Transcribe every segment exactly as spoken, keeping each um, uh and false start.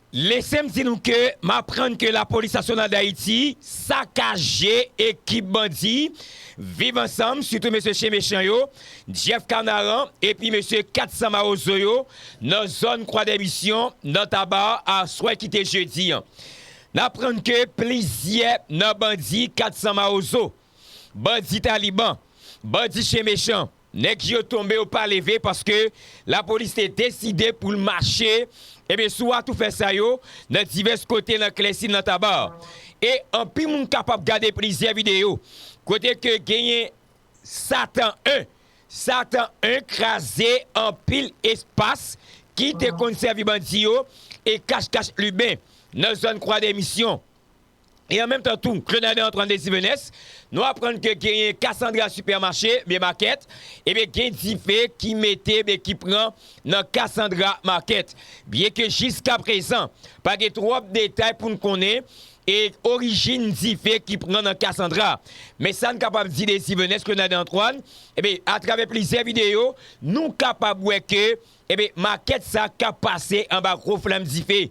Lese m di nou ke m aprann ke Lapolis Nasyonal d Ayiti sakaje ekip bandi Viv Ansanm, sitou mesye Chen Mechan yo, Jeff Kanaran epi mesye Kat San Mawozo yo nan zòn Kwa Dè Misyon, nan Taba, aswè ki te jedi an. N aprann ke plizyè nan bandi Kat San Mawozo, bandi Taliban, bandi Chen Mechan, nèg yo tonbe, yo pa leve paske lapolis te deside pou l mache, ebyen, sou atoufè sa yo, nan divès kote nan Klèsin, nan Taba. E anpil moun kapab gade plizyè videyo kote ke genyen Satan en. Satan en kraze anpil espas ki te konn sèvi bandi yo e kach kach liben nan zòn Kwa Dè Misyon. E an menm tan tou, Claude Nader Antoine Désir Venès, nou aprann ke genyen Cassandra Supermarché, byen makèt, ebyen gen dife ki mete, byen ki pran nan Cassandra Market. Byen ke jiska prezan, pa gen twòp detay pou n konnen e orijin dife ki pran nan Cassandra. Men sa n kapab di Désir Venès, Claude Nader Antoine, ebyen, atravè plizyè videyo, nou kapab wè ke, ebyen, makèt sa k ap pase anba gwo flanm dife.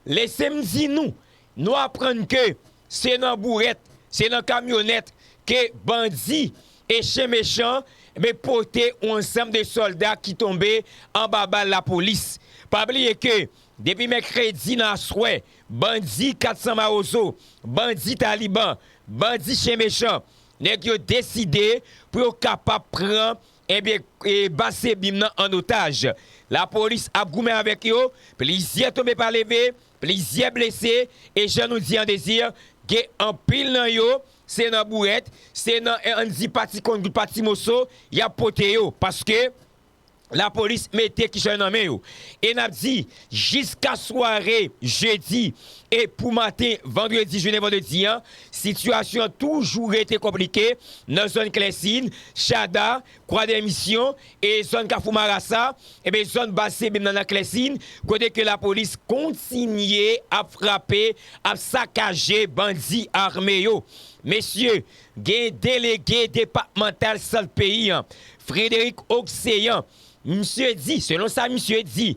Lese m di nou, nou aprann ke se nan bourèt, se nan kamyonèt ke bandi e chen mechan, men pote yon ansanm de sòlda ki tonbe anba bal lapolis. Pa bliye ke depi mèkredi nan aswè, bandi Kat San Mawozo, bandi Taliban, bandi chen mechan, nèg yo deside pou yo kapab pran, ebyen, e, baz Sebim nan an otaj. Lapolis ap goumen avèk yo, plizyè tonbe pa leve, plizyè blese, e jan nou di an Désir, gen anpil nan yo, se nan bourèt, se nan, e, ann di pa ti konn gout, pa ti moso, y ap pote yo, paske lapolis mete kichòy nan men yo. E n ap di, jiska sware jedi e pou maten vandredi, jounen vandredi an, sitiyasyon an toujou rete konplike nan zòn Klèsin, Chada, Kwa Dè Misyon e zòn Kafou Marasa, ebyen, zòn baz Sebim nan, nan Klèsin, kote ke lapolis kontinye ap frape, ap sakaje bandi ame yo. Mesye, gen delege depatmantal Sant peyi an, Frédéric Ocean, misye di, selon sa misye di,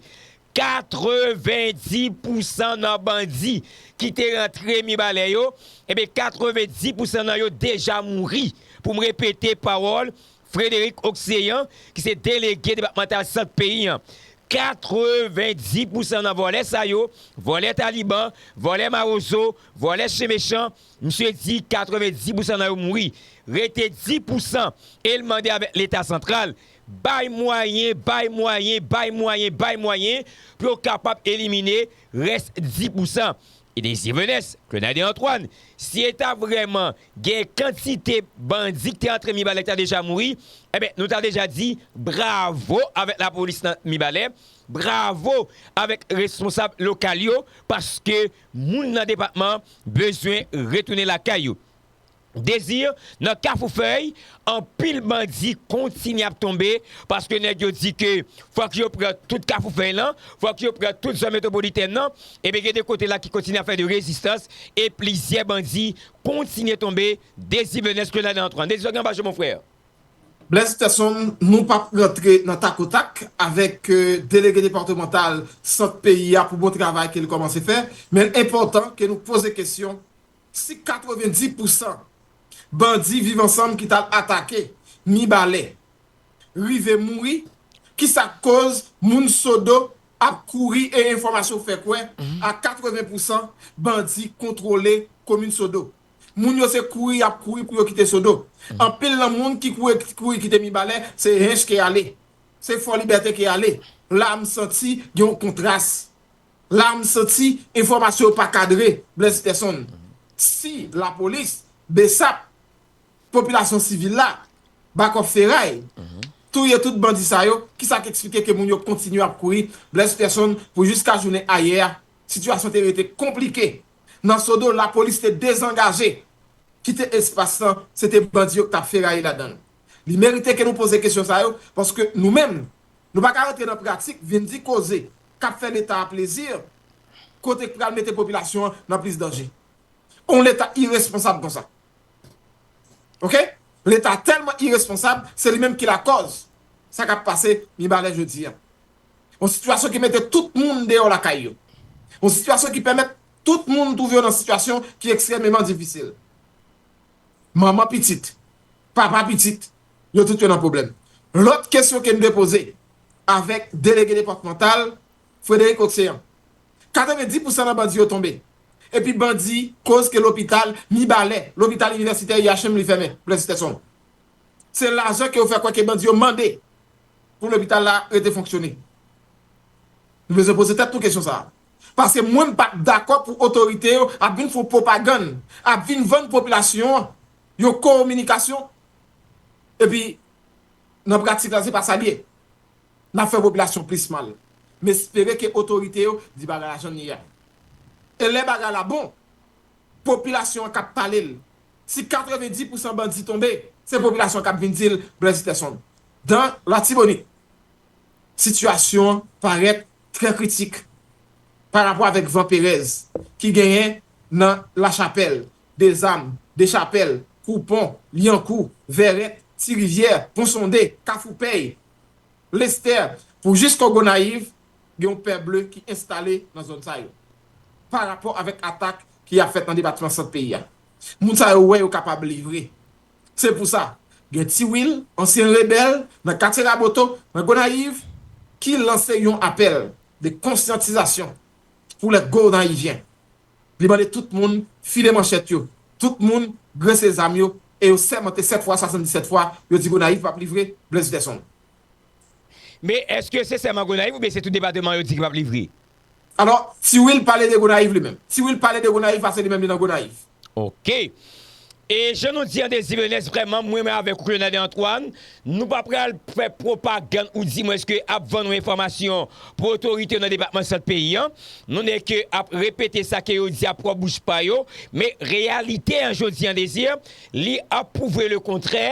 katrevendis pousan nan bandi ki te rantre Mibalè yo, ebyen, katrevendis pousan nan yo deja mouri. Pou m repete pawòl Frédéric Ocean, ki se delege depatmantal Sant peyi an, katrevendis pousan nan vòlè sa yo, vòlè Taliban, vòlè Mawozo, vòlè chen mechan, misye di katrevendis pousan nan yo mouri. Rete dis pousan, e l mande avèk Leta santral, bay mwayen, bay mwayen, bay mwayen, bay mwayen, pou yo kapab elimine rès dis pousan. E Désir Venès, Claude Nader Antoine, si e ta vrèman gen kantite bandi ki te antre Mibalè ki ta deja mouri, ebyen, nou ta deja di bravo avèk lapolis nan Mibalè, bravo avèk responsab lokal yo, paske moun nan depatman an bezwen retounen lakay yo. Désir, nan Kafou Fèy, anpil bandi kontinye ap tonbe, paske nèg yo di ke fòk yo pran tout Kafou Fèy lan, fòk yo pran tout zòn metwopolitèn nan, ebyen, gen de kote la ki kontinye ap fè de rezistans, e plizyè bandi kontinye tonbe. Désir Venès, Claude Nader Antoine. Désir, gen anba je, mon frè. Blaise Peterson, nou p ap rantre nan takotak avèk, euh, delege depatmantal Sant peyi a pou bon travay ke l kòmanse fè, men l enpòtan ke nou poze kesyon, si katrevendis pousan bandi Viv Ansanm ki t al atake Mibalè rive mouri, kisa k koz moun Sodo ap kouri e enfòmasyon fè kwè a katreven pousan bandi kontwole komin Sodo. Moun yo se kouri y ap kouri pou yo kite Sodo. Anpil nan moun ki kouri, kouri kite Mibalè, se hench ke y ale. Se Fò Libète ke y ale. La m santi gen yon kontras. La m santi enfòmasyon yo pa kadre, Blaise Peterson. Si lapolis, besap, popilasyon sivil la, bakòp feray, touye tout bandi sa yo, kisa k eksplike ke moun yo kontinye ap kouri, Blaise Peterson, pou jiska jounen ayè a, sitiyasyon te rete konplike. Nan Sodo, lapolis te dezangaje, kite espas lan, se te bandi yo k t ap feraye ladan l. Li merite ke nou poze kesyon sa yo, paske nou menm, nou pa ka rantre nan pratik, vin di koze k ap fè Leta a plezi, kote k pral mete popilasyon an nan plis danje. On Leta iresponsab konsa. Oke? Leta tèlman iresponsab, se li menm ki lakòz sa k ap pase Mibalè jodi a. Yon sitiyasyon ki mete tout moun deyò lakay yo. Yon sitiyasyon ki pèmèt tout moun twouve yo nan sitiyasyon ki ekstrèmeman difisil. Manman pitit, papa pitit, yo tout yo nan pwoblèm. Lòt kesyon ke n te poze avèk delege depatmantal Frederic Océan, katrevendis pousan nan bandi yo tonbe. Epi bandi koz ke lopital Mibalè, lopital inivèsitè I H M li fèmen, Blaise Peterson. Se lajan ke yo fè kwè ke bandi yo mande pou lopital la rete fonksyone. Nou bezwen poze tèt nou kesyon sa a. Paske mwen m p ap dakò pou otorite yo ap vin fè pwopagann, ap vin vann popilasyon an yon kominikasyon, epi nan pratik la se pa sa l ye. N ap fè popilasyon plis mal. M espere ke otorite yo di bagay la jan l ye a. E lè bagay la bon, popilasyon an k ap pale l. Si katrevendis pousan bandi tonbe, se popilasyon k ap vin di l Blaise Peterson. Dan Latibonit, sitiyasyon an parèt trè kritik pa rapò avèk van perèz ki genyen nan Lachapèl, Dezam, Dechapèl, Koupon, Lyankou, Vèrèt, Ti Rivyè, Pon Sonde, Kafou Pèy, Lestè, pou jiska Gonayiv, gen yon pè ble ki enstale nan zòn sa yo. Pa rapò avèk atak ki ap fèt nan depatman Sant peyi a. Moun sa yo wè yo kapab livre. Se pou sa, gen Ti Wil, ansyen rebèl nan katye Raboto, nan Gonayiv, ki lanse yon apèl de konsyantizasyon pou lè Gonayivyen. Li mande tout moun file manchèt yo, tout moun grese zam yo, e yo sèmante sèt fwa, swasanndisèt fwa, yo di Gonayiv p ap livre Blaise Peterson. Men èske se sèlman Gonayiv oubyen se tout depatman yo di ki p ap livre? Alò, Ti Wil pale de Gonayiv li menm. Ti Wil pale de Gonayiv paske li menm li nan Gonayiv. Ok. E jan nou di an Désir Venès, vrèman, mwen menm avèk ou, Colonel Antoine, nou pa pral fè pwopagann ou di mwen èske ap vann yon enfòmasyon pou otorite yo nan depatman Sant peyi an. Nou nèk ap repete sa ke yo di a pwòp bouch pa yo, men reyalite an jodi an Désir, li ap pwouve le kontrè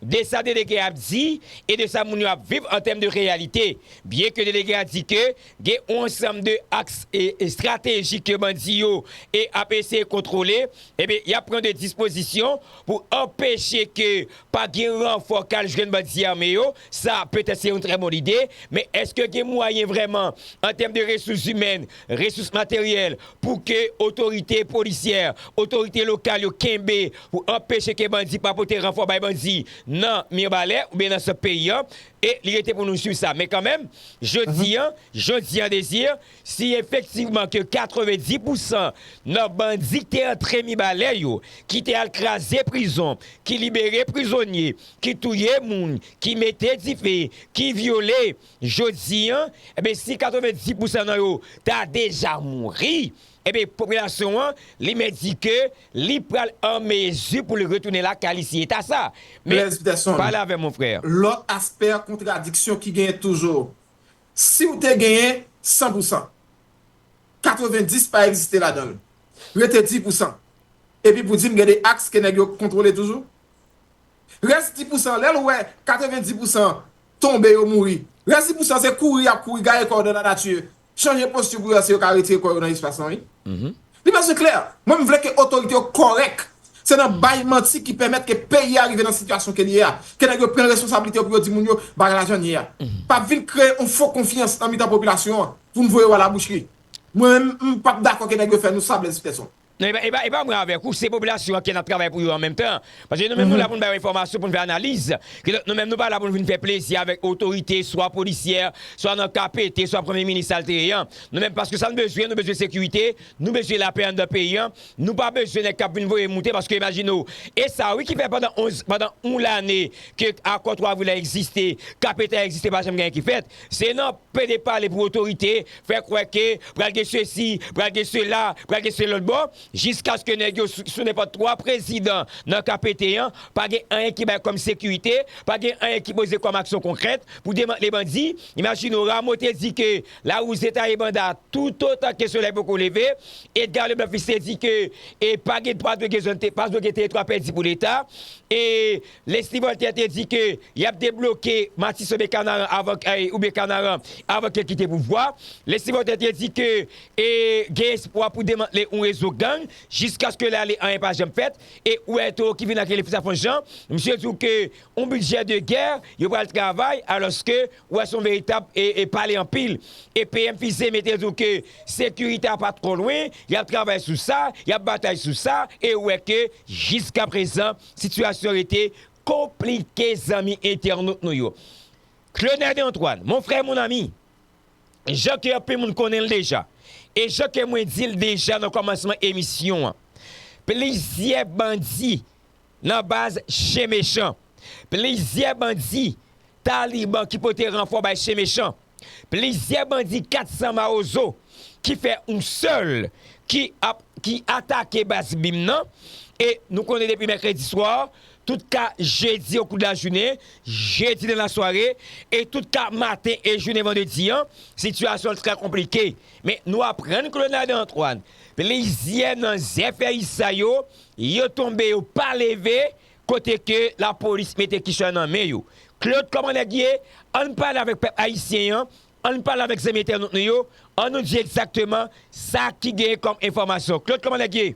de sa delege ap di e de sa moun yo ap viv an tèm de reyalite. Byen ke delege a di ke gen yon ansanm de aks e, e estrateji ke bandi yo e ap eseye kontwole, ebyen, y ap pran de dispozisyon pou anpeche ke pa gen ranfò k al jwenn bandi ame yo. Sa, petèt, se yon trè bon lide, men èske gen mwayen vrèman, an tèm de resous imèn, resous materyèl, pou ke otorite polisyè, otorite lokal yo kenbe pou anpeche ke bandi pa pote ranfò bay bandi nan Mibalè oubyen nan sant peyi an, e li rete pou nou swiv sa. Men kanmenm, jodi an, jodi an Désir, si efektivman ke katrevendis pousan nan bandi ki te antre Mibalè yo, ki te al kraze prizon, ki libere prizonye, ki touye moun, ki mete dife, ki vyole, jodi an, ebyen, si katrevendis pousan nan yo ta deja mouri, ebyen, popilasyon an, li menm di ke li pral an mezi pou li retounen lakay li si e ta sa. Men, Blaise Peterson, pale avè m, mon frè. Lòt aspè kontradiksyon ki genyen toujou, si w te genyen san pousan, katrevendis pa egziste ladan l. Rete dis pousan. Epi pou di m gen de aks ke nèg yo kontwole toujou. Rès dis pousan, lè l wè katrevendis pousan tonbe yo mouri. Rès dis pousan se kouri y ap kouri, gaye kò yo nan lanati, chanje posti pou yo wè si yo ka retire kò yo nan espas lan, wi. Li bezwen klè. Mwen, m vle ke otorite yo kòrèk. Se nan bay manti ki pèmèt ke peyi a rive nan sitiyasyon ke li ye a. Ke nèg yo pran responsablite yo pou yo di moun yo bagay la jan l ye a. Pa vin kreye yon fo konfyans nan mitan popilasyon an pou n voye yo al labouchri. Mwen menm, m p ap dakò ke nèg yo fè nou sa, Blaise Peterson. Non, e pa, e pa, e pa mwen avèk ou, se popilasyon an ke n ap travay pou yo an menm tan. Paske nou menm, nou la pou n bay enfòmasyon, pou n fè analiz. Kidonk, nou menm, nou pa la pou n vin fè plezi avèk otorite, swa polisyè, swa nan K P T, swa premye minis sa l te ye an. Nou menm, paske sa n bezwen, nou bezwen sekirite, nou bezwen lapè anndan peyi an. Nou pa bezwen nèg k ap vin voye moute, paske imajine w. E sa, wi, ki fè pandan onz, pandan yon lane ke akò twa avril la egziste, K P T a egziste, pa janm gen anyen ki fèt. Se nan pede pale pou otorite, fè kwè ke pral gen sesi, pral gen sela, pral gen se lòt bò, jiskaske nèg yo sou, sou nenpòt twa prezidan nan K P T an, pa gen anyen ki bay kòm sekirite, pa gen anyen ki poze kòm aksyon konkrèt pou demantle bandi. Imajine w, Rameau te di ke lawouze taye banda toutotan ke solèy poko leve. Edgar Leblanc Fils te di ke, e, pa gen, pa dwe gen zòn te, pa dwe gen teritwa pèdi pou Leta. E Leslie Voltaire te di ke y ap debloke Matisson Bèkanaran avan, e, ou Bèkanaran avan ke l kite pouvwa. Leslie Voltaire te di ke, e, gen espwa pou demantle yon rezo gang. jiskaske la ale anyen pa janm fèt, e ou wè Toro ki vin ak Elifis Afon Jean, misye di w ke yon bidjè de gè, yo pral travay, alòske ou wè se yon veritab e, e pale anpil. E P M Fize mete di w ke sekirite a pa twò lwen, y ap travay sou sa, y ap batay sou sa, e ou wè ke jiska prezan, sitiyasyon rete konplike, zanmi entènot nou yo. Claude Naden Antoine, mon frè, mon ami, jan ke anpil moun konnen l deja, e jan ke mwen di l deja nan kòmansman emisyon an, plizyè bandi nan baz Chen Mechan, plizyè bandi Taliban ki pote ranfò bay Chen Mechan, plizyè bandi kat san Mawozo ki fè yon sèl ki ap, ki atake baz bim nan. E nou konnen depi mèkredi swa, tout ka jedi o kou de lajounen, jedi nan lasware, e tout ka maten e jounen vandredi an, sitiyasyon an trè konplike. Men nou aprann Claude Naden Antoine, plizyè nan zèfèyis sa yo, yo tonbe, yo pa leve, kote ke lapolis mete kichòy nan men yo. Claude, kòman nèg ye? Ann pale avèk pèp ayisyen an, ann pale avèk zanmi entènot nou yo, ann nou di egzakteman sa ki genyen kòm enfòmasyon. Claude, kòman nèg ye?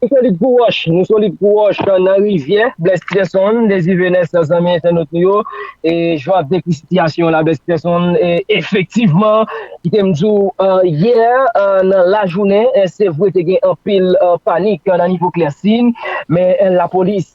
Nou solid kou wòch, nou solid kou wòch nan rivyè, Blaise Peterson, Désir Venès, zanmi entènot nou yo, e jan w ap dekri sitiyasyon an la, Blaise Peterson, e efektivman, kite m di w, yè nan lajounen, se vre te gen anpil panik nan nivo Klèsin, men lapolis,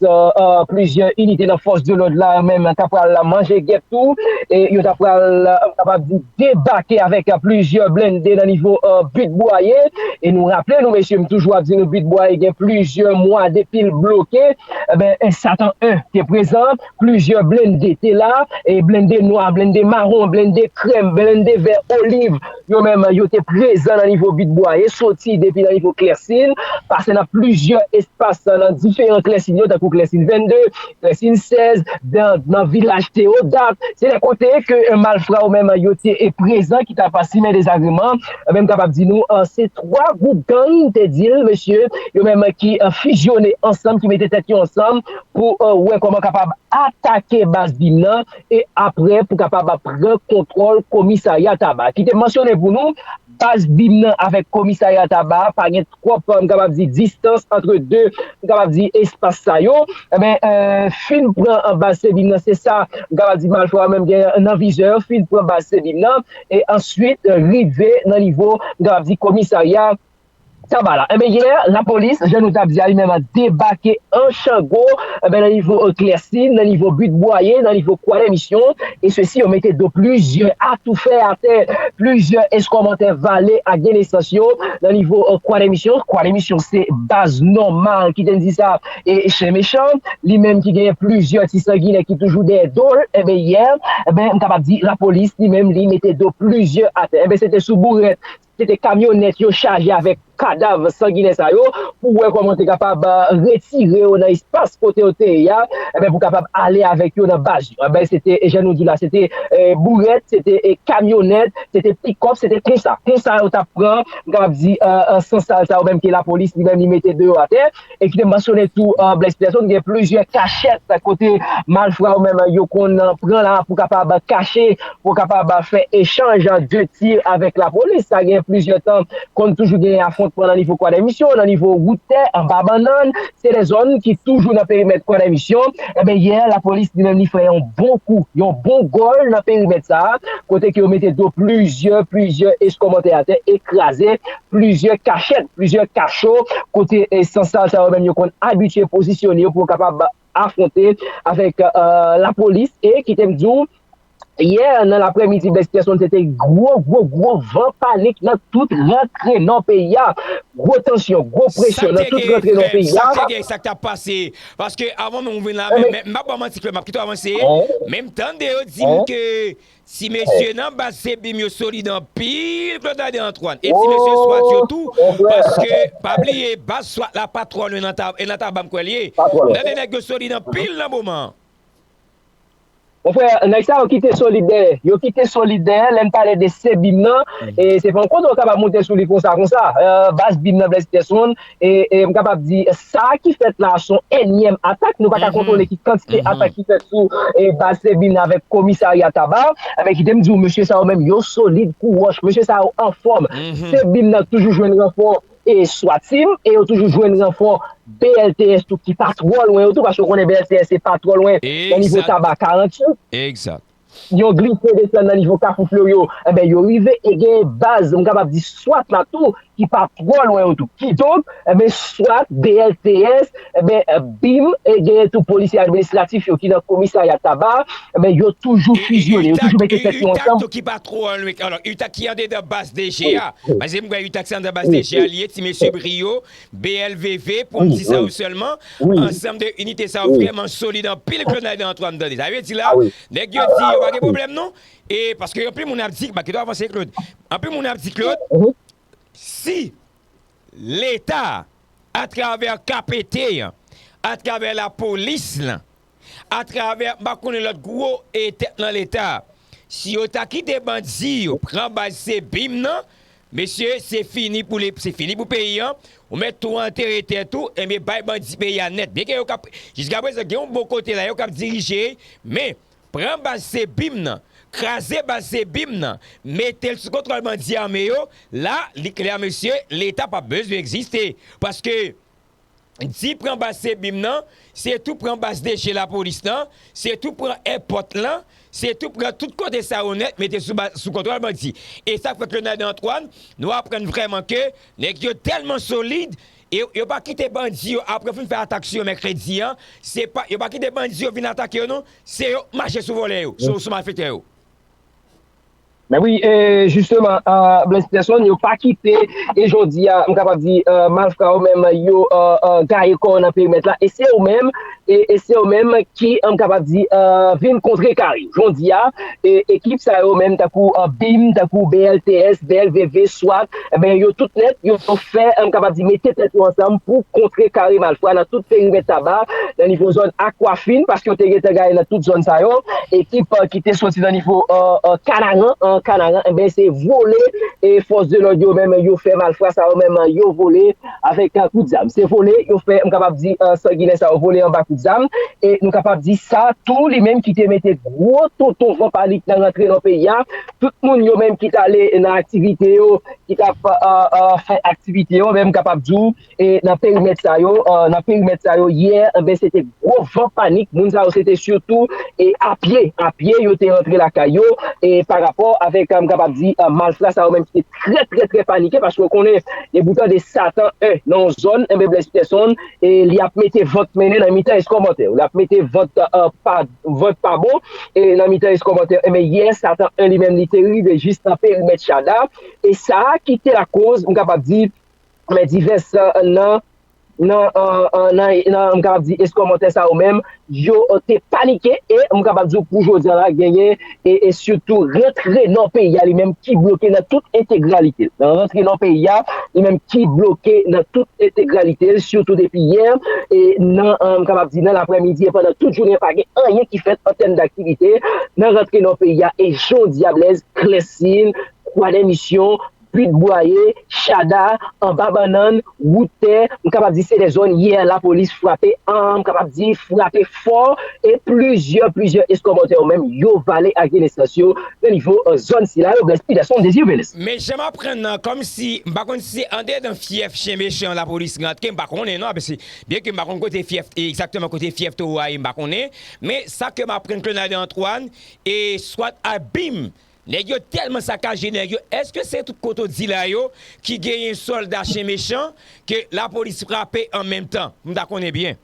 plizyè inite nan fòs de lòd la, yo menm, ta pral manje gèp tou, e yo ta pral, m kapab di, debake avèk plizyè blende nan nivo Bit Bwaye. E nou raple nou, mesye, m toujou ap di nou, Bit Bwaye gen plizyè mwa depi l bloke. Enben, Satan en te prezan, plizyè blende te la, e blende nwa, blende mawon, blende krèm, blende vè oliv, yo menm, yo te prezan nan nivo Bit Bwaye, soti depi nan nivo Klèsin, pase nan plizyè espas nan diferan Klèsin yo, tankou Klèsin vennde, Klèsin sèz, nan, nan vilaj Teodat. Se de kote ke malfra yo menm yo te prezan, ki t ap simen dezagreman. Menm kapab di nou, se twa gwoup gang, te di l, mesye, yo menm ki fizyone ansanm, ki mete tèt yo ansanm pou wè kòman kapab atake baz bim nan e apre pou kapab pran kontwòl komisarya Taba. Kite m mansyone pou nou, baz bim nan avèk komisarya Taba pa gen twòp, m kapab di, distans antre de, m kapab di, espas sa yo. Enben, fin pran baz se bim nan, se sa m kapab di malfra yo menm gen nan vizè yo, fin pran baz se bim nan, e answit rive nan nivo, m kapab di, komisarya Taba la. Enben, yè, lapolis, jan nou t ap di a, li menm debake an chango, enben, nan nivo Klèsin, nan nivo Bit Bwaye, nan nivo Kwadèmisyon, e sesi yo mete do plizyè atoufè atè, plizyè eskòmantè vale ak gen nesans yo nan nivo Kwadèmisyon. Kwadèmisyon se baz nòmal, kite n di sa, e Chen Mechan, li menm ki genyen plizyè ti sanginè ki toujou dèyè do l, enben, yè, enben, m kapab di lapolis, li menm, li mete do plizyè atè. Enben, se te sou bourèt, se te kamyonèt yo chaje avèk kadav sanginè sa yo, pou wè kòman te kapab retire yo nan espas kote yo te ye a, enben, pou kapab ale avèk yo nan baz yo. Enben, se te, jan nou di la, se te bourèt, se te kamyonèt, se te pikòp, se te konsa. Konsa yo t ap pran, m kapab di, sansal sa yo menm ke lapolis li menm li mete do yo atè. E kite m mansyone tou, Blaise Peterson, gen plizyè kachèt kote malfra yo menm yo konn pran la pou kapab kache, pou kapab fè echanj de tir avèk lapolis. Sa gen plizyè tan, konn toujou gen afwontman nan nivo Kwadèmisyon, nan nivo wout tè, anba bannann. Se de zòn ki toujou nan perimèt Kwadèmisyon. Enben, yè, lapolis li menm li fè yon bon kou, yon bon gòl nan perimèt sa a, kote ke yo mete do plizyè, plizyè eskòmantè atè e kraze plizyè kachèt, plizyè kacho, kote sansal sa yo menm yo konn abitye pozisyone yo pou yo kapab afwonte avèk lapolis. E kite m di w, yè nan laprèmidi, Blaise Peterson, se te gwo, gwo, gwo van panik nan tout rantre nò peyi a. Gwo tansyon, gwo presyon nan tout rantre nò peyi a. Sa k te gen, sa k t ap pase? Paske avan menm ou vin la, men, men, m p ap ba w manti, Claude, m ap kite w avanse. Men m tande yo di m ke ti mesye nan baz se bim yo solid anpil, Claude Naden Antoine. E ti mesye swat yo tou, paske, pa bliye, baz swat la pa twò lwen nan Taba, e nan Taba m kwè l ye. M tande nèg yo solid anpil nan moman an. Monfrè, nèg sa yo kite solid dèyè. Yo kite solid dèyè, lè n pale de se bim nan, e se pa yon kote w kapab monte sou li konsa, konsa. Baz bim nan, Blaise Peterson, e, e m kapab di, sa ki fèt la, se yon enyèm atak. Nou pa ka kontwole ki kantite atak ki fèt sou, e, baz se bim nan avèk komisarya Taba. Enben, kite m di w, mesye sa yo menm, yo solid kou wòch. Mesye sa yo anfòm. Se bim nan toujou jwenn ranfò. e SWAT team, e yo toujou jwenn ranfò B L T S tou ki pa twò lwen yo tou, paske yo konnen B L T S se pa twò lwen nan nivo Taba karant yo. Yo glise desann nan nivo Kafou Floryo, enben, yo rive e gen baz, m kapab di SWAT la tou, ki pa twò lwen yo tou. Kidonk, enben, SWAT, B L T S, enben, bim, e genyen tou polisye administratif yo ki nan komisarya Taba, enben, yo toujou fizyone, yo toujou mete tèt yo ansanm. Tou ki pa twò lwen, alò, UTAC ki andedan baz D G a, paske m kwè UTAC se andedan baz D G a li ye, ti mesye Brio, B L V V, pou m di sa yo sèlman, ansanm de inite sa yo vrèman solid anpil, Claude Nayden Antoine, tande. Sa vle di la, nèg yo di yo pa gen pwoblèm non, e paske anpil moun ap di, ba, kite w avanse, Claude. Anpil moun ap di, Claude, si Leta, atravè K P T an, atravè lapolis lan, atravè, m pa konnen lòt gwo e tèt nan Leta, si yo ta kite bandi yo pran baz se bim nan, mesye, se fini pou le, se fini pou peyi an. Ou mèt tou antere tèt ou, enben, bay bandi peyi a nèt. Byenke yo k ap, jiskaprezan, gen yon bon kote la, yo k ap dirije, men, pran baz se bim nan, kraze baz se bim nan, mete l sou kontwòl bandi ame yo, la, li klè, mesye, Leta p ap bezwen egziste. Paske, di pran baz se bim nan, se tou pran baz D G lapolis lan, se tou pran èpòt lan, se tou pran tout kote sa yo nèt, mete sou ba-, sou kontwòl bandi. E sa k fè ke Nayden Antoine, nou aprann vrèman ke nèg yo tèlman solid, e yo pa kite bandi yo, apre yo fin fè atak sou yo mèkredi an, se pa, yo pa kite bandi yo vin atake yo non, se yo k mache sou vòlè yo, sou, sou malfetè yo. Men wi, e, jisteman, e, Blaise Peterson, yo pa kite, e jodi a, m kapab di, e, malfra yo menm, yo, e, e, gaye kò yo nan perimèt la, e se yo menm, e, e se yo menm ki, e, m kapab di, e, vin kontrekare. Jodi a, e, ekip sa yo menm, tankou, e, bim, tankou B L T S, B L V V, swat, enben, yo tout nèt, yo fè, e, m kapab di, mete tèt yo ansanm pou kontrekare malfra nan tout perimèt Taba, nan nivo zòn Akwafin, paske yo te gentan gaye nan tout zòn sa yo. Ekip, e, ki te soti nan nivo, e, e, Kanaran, e, Kanaran, enben, se vole, e fòs de lòd yo menm, yo fè malfra sa yo menm, yo vole avèk, e, kout zam. Se vole, yo fè, m kapab di, e, sanginè sa yo vole anba kout zam. E nou kapab di sa, tou li menm ki te mete gwo tonton van panik nan rantre nan peyi a. Tout moun yo menm ki t ale nan aktivite yo, ki t ap, e, e, fè aktivite yo, menm kapab di w, e, nan perimèt sa yo, e, nan perimèt sa yo, yè, enben, se te gwo van panik. Moun sa yo, se te sitou, e, a pye, a pye, yo te rantre lakay yo, e, pa rapò avèk, e, m kapab di, e, malfra sa yo menm ki te trè, trè, trè panike, paske w konnen, e, pou tande Satan en nan yon zòn, enben, Blaise Peterson, e, li ap mete vant mennen nan mitan eskòmantè. L ap mete vant, e, pa, vant pa bon, e, nan mitan eskòmantè. Enben, yè, Satan en li menm, li te rive jis nan perimèt Chada, e sa a ki te lakoz, m kapab di, men divès, e, nan, nan, e, e, nan, nan, m kapab di, eskòmantè sa yo menm, yo, e, te panike, e m kapab di w pou jodi a la, genyen, e, e sitou rantre nan peyi a li menm ki bloke nan tout entegralite l. Nan rantre nan peyi a, li menm ki bloke nan tout entegralite l, sitou depi yè, e nan, e, m kapab di nan laprèmidi, e pandan tout jounen, pa gen anyen ki fèt an tèm daktivite nan rantre nan peyi a, e jodi a, Blaise, Klèsin, Kwadèmisyon, Bit Bwaye, Chada, Anba Bannann, Wout Tè, m kapab di se de zòn yè lapolis frape, an, m kapab di frape fò, e plizyè, plizyè eskòmantè yo menm yo vale ak renesans yo nan nivo, e, zòn sila yo, Blaise Peterson, Désir Venus. Men jan m aprann nan, kòmsi, m pa konn si se andedan fyèf chen mechan lapolis rantre, m pa konnen non, paske byenke m pa konn kote fyèf, egzakteman kote fyèf towo a ye, m pa konnen, men sa ke m aprann Claude Nayden Antoine, e swat a bim, nèg yo tèlman sakaje nèg yo. Èske se tout kote w di la yo ki genyen sòlda chen mechan ke lapolis frape an menm tan? M ta konnen byen.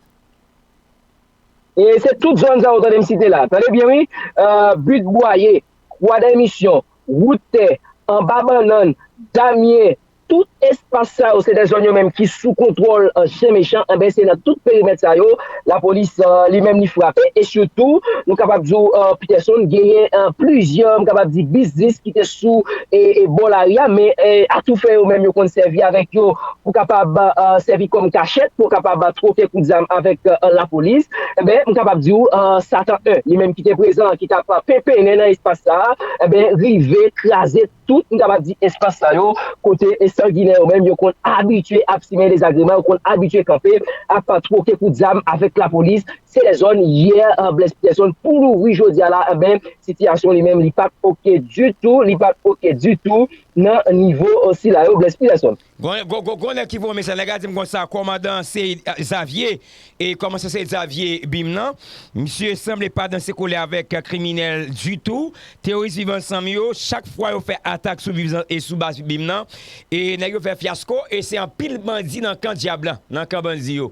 E se tout zòn sa yo tande m site la. Tande byen, wi. E, Bit Bwaye, Kwadèmisyon, Wout Tè, Anba Bannann, Damyen, tout espas sa yo, se de zòn yo menm ki sou kontwòl, e, chen mechan. Enben, se nan tout perimèt sa yo, lapolis, e, li menm li frape. E sitou, nou kapab di w, e, Peterson, genyen, e, plizyè, m kapab di, biznis ki te sou, e, e, bò lari a, men, e, atoufè yo menm yo konn sèvi avèk yo pou kapab, e, sèvi kòm kachèt, pou kapab, e, twoke kout zam avèk, e, lapolis. Enben, m kapab di w, e, Satan en, li menm ki te prezan, ki t ap penpennen nan espas sa a, enben, rive kraze tout, m kapab di, espas sa yo, kote sanginè yo menm, yo konn abitye ap simen dezagreman, yo konn abitye kanpe, ap twoke kout zam avèk lapolis. Se de zòn yè, e, Blaise Peterson, pou louvri jodi a la, enben, sitiyasyon li menm, li pa t oke ditou, li pa t oke ditou nan nivo, e, sila yo, Blaise Peterson. Gon, gon, gon, gon Nèg ki voye mesaj, nèg la di m konsa, kòmandan se, eh, Xavier, e kòmandan se Xavier Bim nan. Misye sanble pa danse kole avèk, eh, kriminèl ditou. Teworis Viv Ansanm yo, chak fwa yo fè atak sou Viv An-, e sou baz Bim nan, e nèg yo fè fyasko, e se anpil bandi nan kan dyab la, nan kan bandi yo.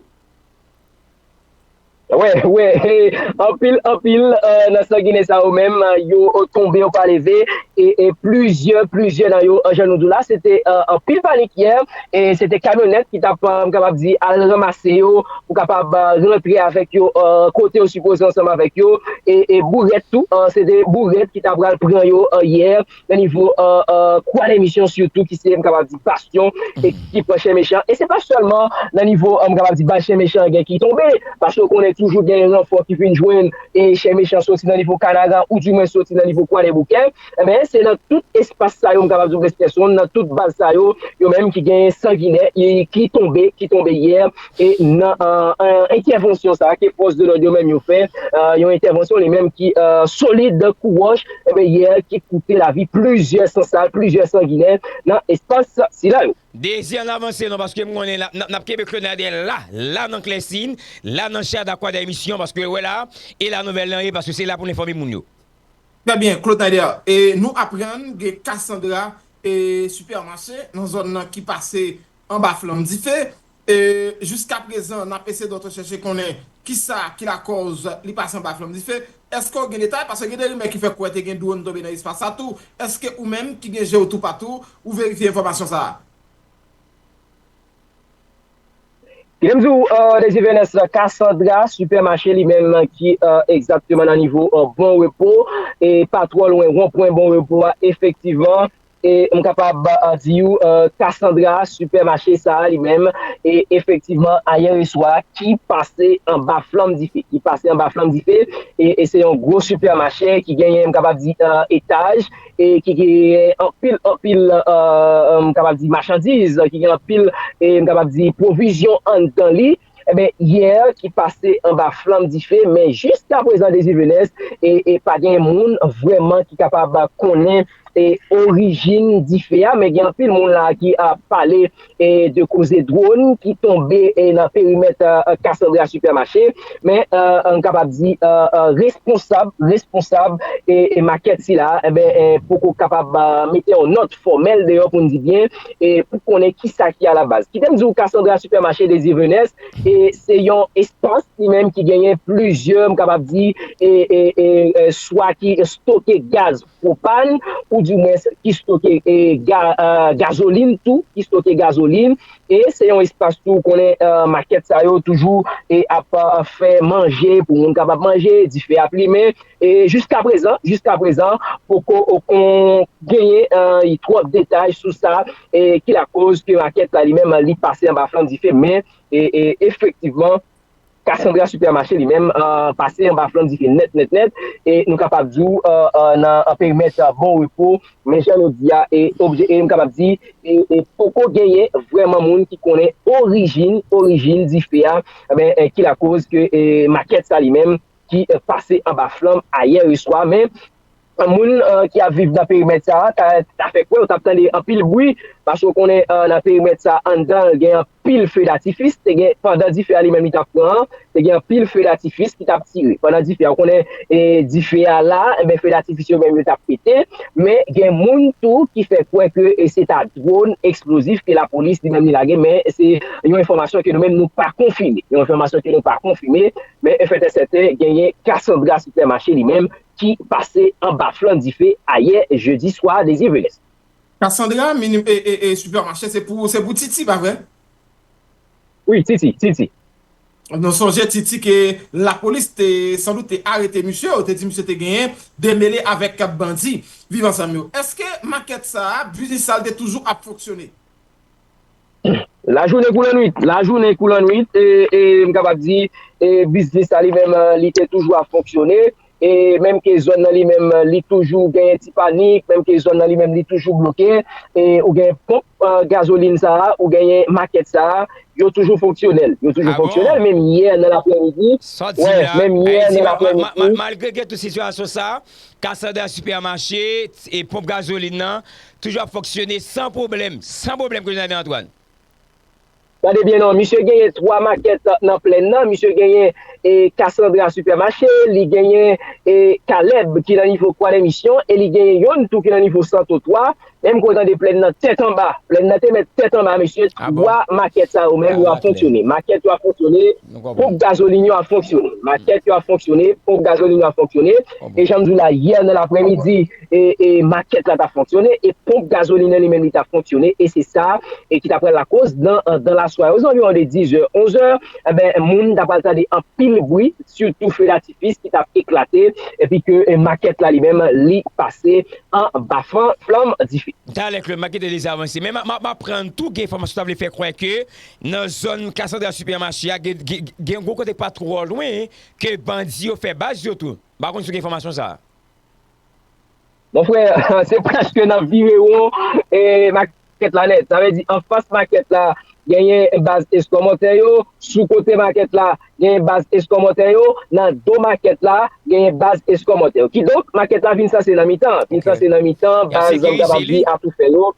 Wè, wè, anpil, anpil, eh, nan sanginè sa yo menm, eh, yo, eh, tonbe, yo pa leve, e, e plizyè, plizyè nan yo, eh, jan nou di w la, se te, eh, anpil panik yè, e se te kamyonèt ki t ap, eh, m kapab di, al ranmase yo, pou kapab, eh, rantre avèk yo, eh, kote yo sipoze ansanm avèk yo, e, e bourèt tou, eh, se te bourèt ki t ap pral pran yo, eh, yè, nan nivo, eh, eh, Kwa de Misyon sitou, ki se, m kapab di, bastyon, e ki pran Chen Mechan. E se pa sèlman nan nivo, eh, m kapab di, baz Chen Mechan gen ki tonbe, paske w konnen toujou gen ranfò ki vin jwenn, e Chen Mechan soti nan nivo Kanaran, ou di mwen soti nan nivo Kwa de Boukè. Enben, se nan tout espas sa yo, m kapab di w, Peterson, nan tout baz sa yo, yo menm ki gen sanginè, e ki tonbe, ki tonbe yè, e nan, eh, eh, entèvansyon sa a ke fòs de lòd yo menm yo fè, eh, yon entèvansyon li menm ki, eh, solid kou wòch, enben, yè ki koute lavi plizyè sansal, plizyè sanginè nan espas sila yo. Dezi ann avanse non, paske m konnen n ap, n ap, n ap kenbe Claude Nader la, la nan Klèsin, la nan Chada Kwa de Misyon, paske wè la, e la nouvèl lan ye, paske se la pou n enfòme moun yo. Trè byen, Claude Nader. E nou aprann gen Cassandra e Supermarché nan zòn nan ki pase anba flanm dife. E jiska prezan, n ap eseye de chèche konnen kisa ki lakòz li pase anba flanm dife. Èske w gen detay? Paske gen de rimè ki fè kwè te gen dwòn tonbe nan espas sa tou. Èske ou menm ki gen je w toupatou, ou verifye enfòmasyon sa a? Kite m di w, eh, Désir Venès, Cassandra Supermarché li menm ki, eh, egzakteman nan nivo, eh, Bon Repo, e pa twò lwen wonpwen Bon Repo a, efektivman. E m kapab, eh, di w, eh, Cassandra Supermarché sa a li menm, e efektivman, ayè swa, ki pase anba flanm dife, ki pase anba flanm dife, e, e se yon gwo sipèmache ki genyen, m kapab di, eh, etaj, e ki gen anpil, anpil, eh, m kapab di machandiz, ki gen anpil, e m kapab di pwovizyon anndan li, enben, yè ki pase anba flanm dife, men jiska prezan, Désir Venès, e, e pa gen moun vrèman ki kapab konnen, e, orijin dife a, men gen anpil moun la ki ap pale e, de koze dwòn ki tonbe, e, nan perimèt, e, Cassandra Supermarché. Men, e, n kapab di, e, e, responsab, responsab, e, e, makèt sila, enben, e, poko kapab, e, mete yon nòt fòmèl deyò pou n di byen, e, pou konnen kisa ki alabaz. Kite m di w, Cassandra Supermarché, Désir Venès, e, se yon espas li menm ki genyen plizyè, m kapab di, e, e, e, e, swa ki stoke gaz pwopàn, ou di mwens ki stoke, e, ga-, e, gazolin tou, ki stoke gazolin. E se yon espas tou, ou konnen, e, makèt sa yo toujou, e, ap, e, fè manje pou moun kapab manje, dife ap limen. E jiska prezan, jiska prezan, poko kon genyen, e, twòp detay sou sa, e ki lakoz ke makèt la li menm li pase anba flanm dife, men, e, e, efektivman, Cassandra Supermarché li menm, e, pase anba flanm dife nèt, nèt, nèt. E nou kapab di w, e, e, nan, e, perimèt, e, Bon Repo, men jan nou di a, e, obje, e m kapab di, e, e poko genyen vrèman moun ki konnen orijin, orijin dife a, enben, e, ki lakoz ke, e, makèt sa li menm ki, e, pase anba flanm ayè swa. Men, moun, e, ki ap viv nan perimèt sa a, ta, ta fè kwè, ou t ap tande anpil bri, paske w konnen, e, nan perimèt sa a, anndan l, gen anpil fe datifis, te gen, pandan dife a li menm li t ap pran an, te gen anpil fe datifis ki t ap tire. Pandan dife a, ou konnen, e, dife a la, enben, fe datifis yo menm yo t ap pete, men gen moun tou ki fè kwè ke, e, se ta dwòn eksplozif ke lapolis li menm li lage, men se yon enfòmasyon ke nou menm nou pa konfime. Yon enfòmasyon ke nou pa konfime, men e fèt e sèten, genyen Cassandra Supermarché li menm, ki pase anba flanm dife ayè jedi swa, Désir Venès. Cassandra, minim, e, e, e, Supermarché, se pou, se pou Titi, pa vre? Wi, Titi, Titi. Nou sonje Titi ke lapolis te, sandout, te arete misye, yo te di misye te genyen demele avèk bandi Viv Ansanm yo. Èske makèt sa a, biznis sa a, li te toujou ap fonksyone? Lajounen kou lannwit, lajounen kou lannwit, e, e, m kapab di, e, biznis sa li menm, e, li te toujou ap fonksyone, e menm ke zòn nan li menm, li toujou genyen ti panik, menm ke zòn nan li menm, li toujou bloke, e ou gen ponp, e, gazolin sa a, ou genyen makèt sa a, yo toujou fonksyonèl, yo toujou fonksyonèl, menm yè nan laprèmidi, wè, menm yè nan laprèmidi. Malgre gen tout sitiyasyon sa a, Cassandra Supermarché, e ponp gazolin nan, toujou ap fonksyone san pwoblèm, san pwoblèm, Kolonèl Antoine. Tande byen non, misye genyen twa makèt nan plèn nan, misye genyen e Cassandra Supermarché, li genyen e Caleb ki nan nivo Kwa Dèmisyon, e li genyen yonn tou ki nan nivo Santo twa, menm kote de plèn nan tèt anba, plèn nan te mèt tèt anba, mesye, twa makèt sa yo menm yo ap fonksyone. Makèt yo ap fonksyone, ponp gazolin yo ap fonksyone. Makèt yo ap fonksyone, ponp gazolin yo ap fonksyone. E jan m di w la, yè nan lapremidi, e, e makèt la t ap fonksyone, e ponp gazolin nan li menm li t ap fonksyone, e se sa e ki ta pral lakoz dan, dan laswè, ozanviwon de diz è, onz è, enben, moun ta pral tande anpil bri, sitou fe datifis ki t ap eklate, epi ke e, makèt la li menm, li pase anba flanm dife. Talè Claude, m a kite Dezi avanse, men m ap aprann tou gen enfòmasyon ta vle fè kwè ke nan zòn Cassandra Supermarché a, gen, gen, gen gwo kote pa twò lwen, ke bandi yo fè baz yo tou. M pa konn si w gen enfòmasyon sa a. Mon frè, se prèske nan virewon e, makèt la nèt. Sa vle di, anfas makèt la, genyen baz eskòmòtè yo. Sou kote makèt la, genyen baz eskòmòtè yo. Nan do makèt la, genyen baz eskòmòtè yo. Kidonk, makèt la vin sanse nan mitan. Vin sanse nan mitan, baz, m kapab di, atoufè yo.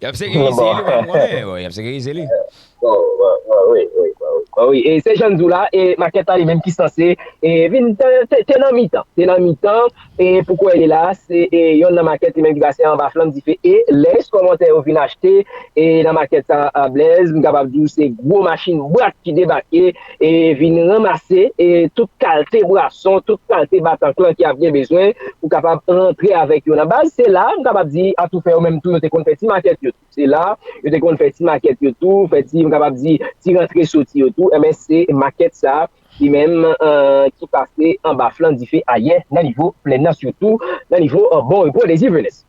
Y ap sekirize li, men, bon, y ap sekirize li. Bon, bon, bon, wi, wi, bon, wi. Bon, wi. E se jan n di w la, e makèt la li menm ki sanse e vin te, te, te nan mitan. Te nan mitan, e pou kwè li la, se e, yonn nan makèt li menm ki pase anba flanm dife. E lè eskòmòtè yo vin achte e nan makèt sa a, Blaise, m kapab di w se gwo machin bwat ki debake e vin ranmase e tout kalte bwason, tout kalte batanklan ki ap gen bezwen pou kapab rantre avèk yo nan baz. Se la, m kapab di, atoufè yo menm tou, yo te konn fè ti makèt yo tou. Se la, yo te konn fè ti makèt yo tou, fè ti, m kapab di, ti rantre soti yo tou. Enben, se makèt sa a, li menm, e, ki pase anba flanm dife ayè, nan nivo plèn nan, sitou nan nivo, e, Bon Repo, Dezi Venès.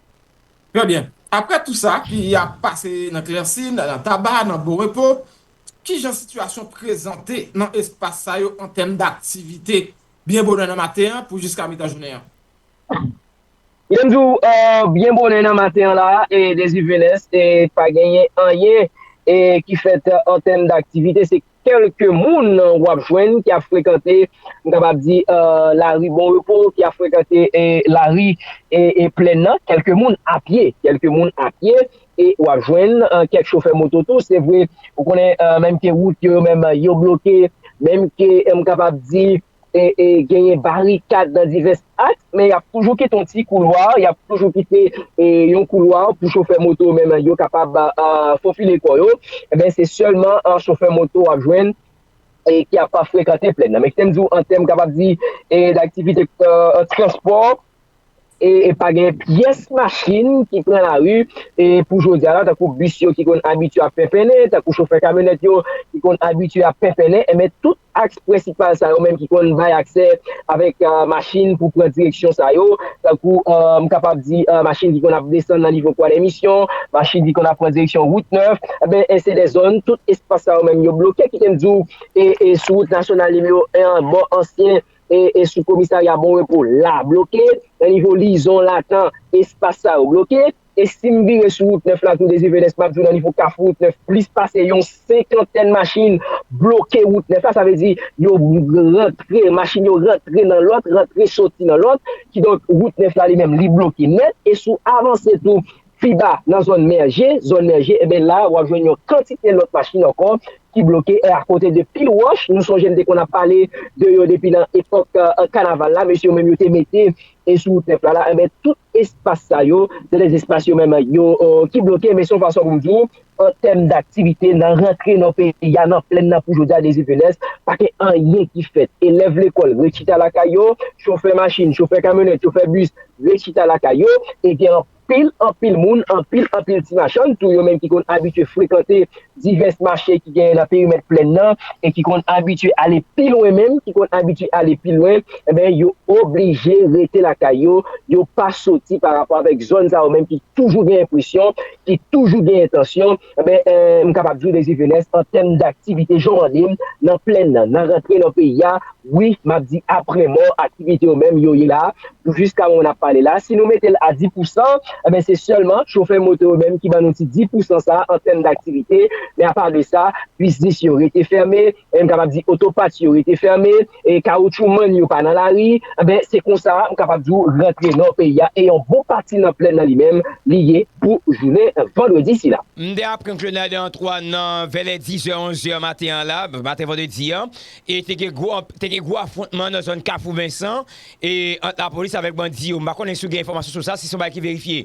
Trè byen. Apre tou sa ki ap pase nan Klèsin, nan Taba, nan Bon Repo, ki jan sitiyasyon prezante nan espas sa yo an tèm daktivite, byen bonè nan maten an pou jiska mitan jounen an? Kite m di w, e, byen bonè nan maten an la, e, Dezi Venès, e, pa genyen anyen, e, ki fèt, e, an tèm daktivite. Se kèlke moun w ap jwenn ki ap frekante, m kapab di, e, lari Bon Repo, ki ap frekante, e, lari, e, e, plèn nan. Kèlke moun a pye, kèlke moun a pye, e w ap jwenn, e, kèk chofè moto tou. Se vre, ou konnen, e, menm ke wout yo, yo menm, yo bloke, menm ke, e, m kapab di, e, e, genyen barikad nan divès aks, men y ap toujou kite yon ti koulwa, y ap toujou kite, e, yon koulwa pou chofè moto menm yo kapab, a, fofile kò yo. Enben, se sèlman, a, chofè moto w ap jwenn, e, ki ap frekante plèn nan. Men kite m di w, an tèm kapab di, e, daktivite, e, transpò, e, e pa gen pyès machin ki pran lari, e, pou jodi a la, tankou bis yo ki konn abitye ap penpennen, tankou chofè kamyonèt yo ki konn abitye ap penpennen, enben, tout aks prensipal sa yo menm ki konn bay aksè avèk, e, machin pou pran direksyon sa yo, tankou, e, m kapab di, e, machin ki konn ap desann nan nivo Kwa Dèmisyon, machin ki konn ap pran direksyon wout nèf, enben, e se de zòn, tout espas sa yo menm yo bloke, kite m di w, e, e sou wout nasyonal nimewo en an, bò ansyen, e, e sou komisarya Bon Repo la bloke, nan nivo Lizon, Latan, espas sa yo bloke. E si m vire sou wout nèf la tou, Dezi Venès, m ap di w nan nivo kafou wout nèf, plis pase yon senkantèn machin bloke wout nèf la. Sa vle di, yo rantre, machin yo rantre nan lòt, rantre soti nan lòt. Kidonk, wout nèf la li menm, li bloke nèt. E si w avanse tou, pi ba, nan zòn Mèje, zòn Mèje, enben la, w ap jwenn yon kantite lòt machin ankò ki bloke. E akote de pil wòch, nou sonje n te konn ap pale de yo depi nan epòk, e, kanaval la, mesye yo menm yo te mete e sou wout nèf la, la, enben, tout espas sa yo, se de espas yo menm yo, e, ki bloke, men se yon fason pou m di w, an tèm daktivite, nan rantre nan peyi a, nan plèn nan pou jodi a, Dezi Venès, pa gen anyen ki fèt. Elèv lekòl ret chita lakay yo, chofè machin, chofè kamyonèt, chofè bis ret chita lakay yo, e gen anpil, anpil moun, anpil, anpil ti machann tou yo menm ki konn abitye frekante divès mache ki genyen nan perimèt plèn nan e ki konn abitye ale pi lwen menm, ki konn abitye ale pi lwen, enben, yo oblije rete lakay yo, yo pa soti pa rapò avèk zòn sa yo menm ki toujou gen enpresyon, ki toujou gen entansyon, enben, e, m kapab di w Dezi Venès, an tèm daktivite, jan w mande m, nan plèn nan, nan rantre nan peyi a, wi, m ap di aprè mò, aktivite yo menm, yo ye la, pou jiska moman n ap pale la. Si nou mete l a dis pousan, Enben, se sèlman chofè moto yo menm ki ban nou ti dis pousan sa an tèm daktivite. Men apa de sa, biznis yo rete fèmen, e m kapab di otopat yo rete fèmen, e kawoutchou mòn yo pa nan lari. Enben, se konsa, m kapab di w, rantre nò peyi a, e yon bon pati nan plèn nan li menm, li ye pou jounen vandredi sila. M te aprann ke nan, nan twa, nan vèlè dis è, onz è maten an la, maten vandredi an, e te gen gwo, te gen gwo afwontman nan zòn Kafou Vensan, e ant lapolis avèk bandi yo. M pa konnen si w gen enfòmasyon sou sa, si se yon bagay ki verifye.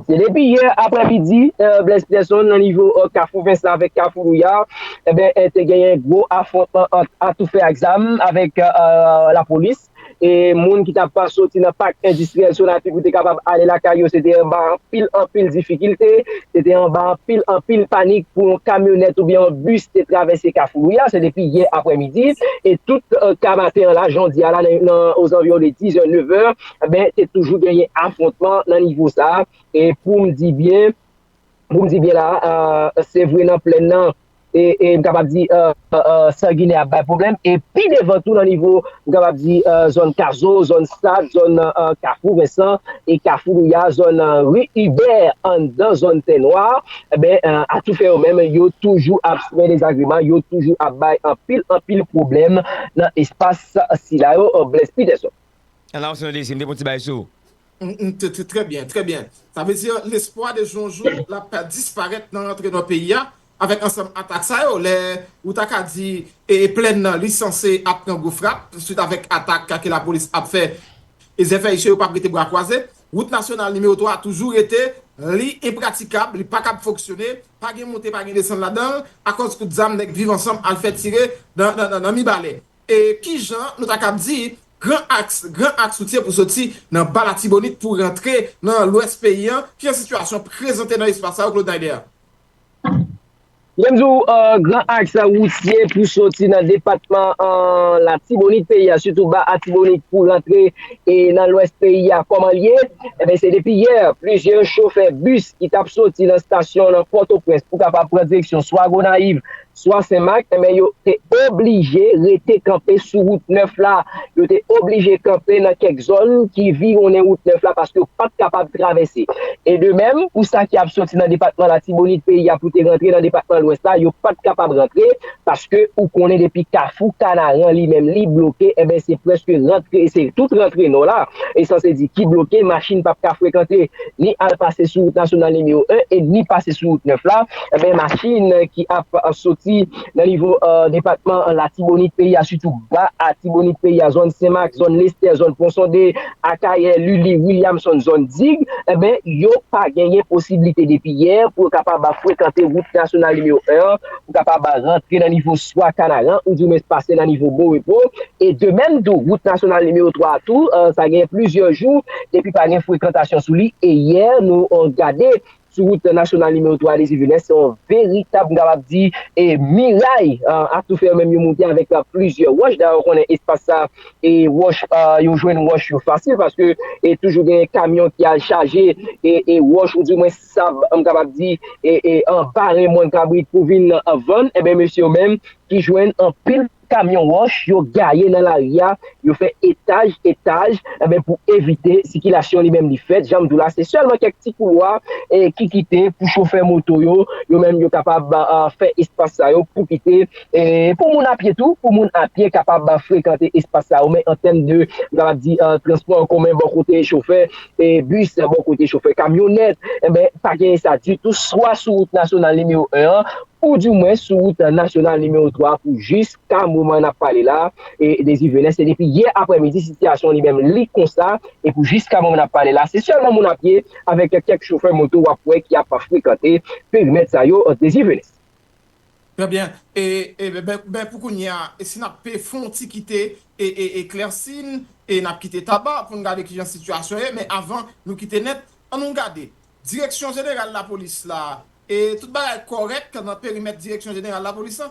Se depi yè aprèmidi, eh, Blaise Peterson, nan nivo, eh, Kafou Vensan avèk Kafou Louya, enben, eh, te genyen gwo afwontman ant atoufè ak zam avèk, eh, lapolis. E moun ki t ap soti nan pak endistriyèl Sonati pou te kapab ale lakay yo, se te anba anpil, anpil difikilte, se te anba anpil, anpil panik pou yon kamyonèt oubyen yon bis te travèse Kafou Louya. Se depi yè aprèmidi, e tout, eh, ka maten an la, jodi a la, nan, nan, ozanviwon de dis è, nèf è, enben, te toujou genyen afwontman nan nivo sa a. E pou m di byen, pou m di byen la, eh, se vre nan plèn nan, e, e m kapab di, eh, eh, eh, Sanginè ap bay pwoblèm. E pi devan tou nan nivo, m kapab di, eh, zòn Kazo, zòn Sad, zòn, eh, Kafou Vensan e Kafou Louya, zòn, eh, ri Ibè, anndan zòn Tè Nwa, enben, eh, atoufè yo menm, yo toujou ap simen dezagreman, yo toujou ap bay anpil, anpil pwoblèm nan espas sila yo, eh, Blaise Peterson. An avanse nan dezi, m te pran ti bay sou. Mm, mm, t-, t-, trè byen, trè byen. Sa vle di, lespwa de jou an jou, l ap disparèt nan rantre nan peyi a, avèk ansanm atak sa yo. Lè ou ta ka di, e, e plèn nan, li sanse ap pran gwo frap, swit avèk atak ke lapolis ap fè. E zèfè isye yo p ap rete bra kwaze. Wout nasyonal nimewo twa toujou rete, li enpratikab, li pa kab fonksyone, pa gen monte, pa gen desann ladan l, akòz kout zam nèg Viv Ansanm al fè tire nan, nan, nan, nan Mibalè. E kijan nou ta kab di, gran aks, gran aks woutye pou soti nan Ba Latibonit pou rantre nan lwès peyi a, kijan sitiyasyon prezante nan espas sa yo, Claude Naider? Kite m di w, eh, gran aks woutye pou soti nan depatman, eh, Latibonit peyi a, sitou Ba Latibonit pou rantre, e, nan lwès peyi a, kòman l ye? Enben, se depi yè, plizyè chofè bis ki t ap soti nan estasyon nan Pòtoprens pou kapab pran direksyon swa Gonayiv, swa Senmak, enben, yo te oblije rete kanpe sou wout nèf la. Yo te oblije kanpe nan kèk zòn ki viwonnen wout nèf la paske yo pa t kapab travèse. E de menm, pou sa ki ap soti nan depatman Latibonit peyi a pou te rantre nan depatman Lwès la, yo pa t kapab rantre paske ou konnen depi Kafou Kanaran li menm li bloke, enben, se prèske rantre, se tout rantre nò la, e sanse di ki bloke, machin p ap ka frekante, ni al pase sou wout nasyonal nimewo en e ni pase sou wout nèf la. Enben, machin ki ap, eh, soti nan nivo, eh, depatman Latibonit peyi a, sitou Ba Latibonit peyi a, zòn Senmak, zòn Lestè, zòn Pon Sonde, Akayè, Lili, Williamson, zòn Dig, enben, yo pa genyen posiblite depi yè pou yo kapab frekante wout nasyonal nimewo en an, pou kapab rantre nan nivo swa Kanaran, oudimwens pase nan nivo Bon Repo. E de menm tou, wout nasyonal nimewo twa a tou, eh, sa gen plizyè jou depi pa gen frekantasyon sou li. E yè, nou, eh, gade sou wout nasyonal nimewo twa Désir Villeneuve, se yon veritab, m kapab di, e miray, eh, atoufè yo menm yo moute avèk, eh, plizyè wòch. Dayè, ou konnen espas sa, e wòch, eh, yo jwenn wòch yo fasil paske, e toujou gen kamyon ki al chaje, e, e wòch, oudimwens sab, m kapab di, e, e anba ren mòn kabrit pou vin, eh, vann. Enben, mesye yo menm ki jwenn anpil kamyon wòch, yo gaye nan lari a, yo fè etaj, etaj, enben, pou evite sikilasyon li menm li fèt. Jan m di w la, se sèlman kèk ti koulwa, e, ki kite pou chofè moto yo, yo menm yo kapab, a, fè espas sa yo pou kite, e, pou moun apye tou, pou moun apye kapab frekante espas sa yo. Men an tèm de, m kapab di, a, transpò an komen bò kote chofè, e, bis bò kote chofè kamyonèt, enben, pa gen sa ditou, swa sou wout nasyonal nimewo en an, oudimwens sou wout nasyonal nimewo twa pou jiska moman n ap pale la, e Désir Villeneuve, se depi yè aprèmidi sitiyasyon li menm li konsa, e pou jiska moman n ap pale la, se sèlman moun apye avèk kèk chofè moto w ap wè ki ap frekante perimèt sa yo, Désir Villeneuve. Trè byen. E, e, ben, ben, ben, pou kounye a, e si n ap pe fè yon ti kite, e, e, eklèsi n, e n ap kite Taba pou n gade kijan sitiyasyon ye, men avan nou kite nèt, ann nou gade. Direksyon jeneral lapolis la, e tout bagay kòrèk nan perimèt direksyon jeneral lapolis la?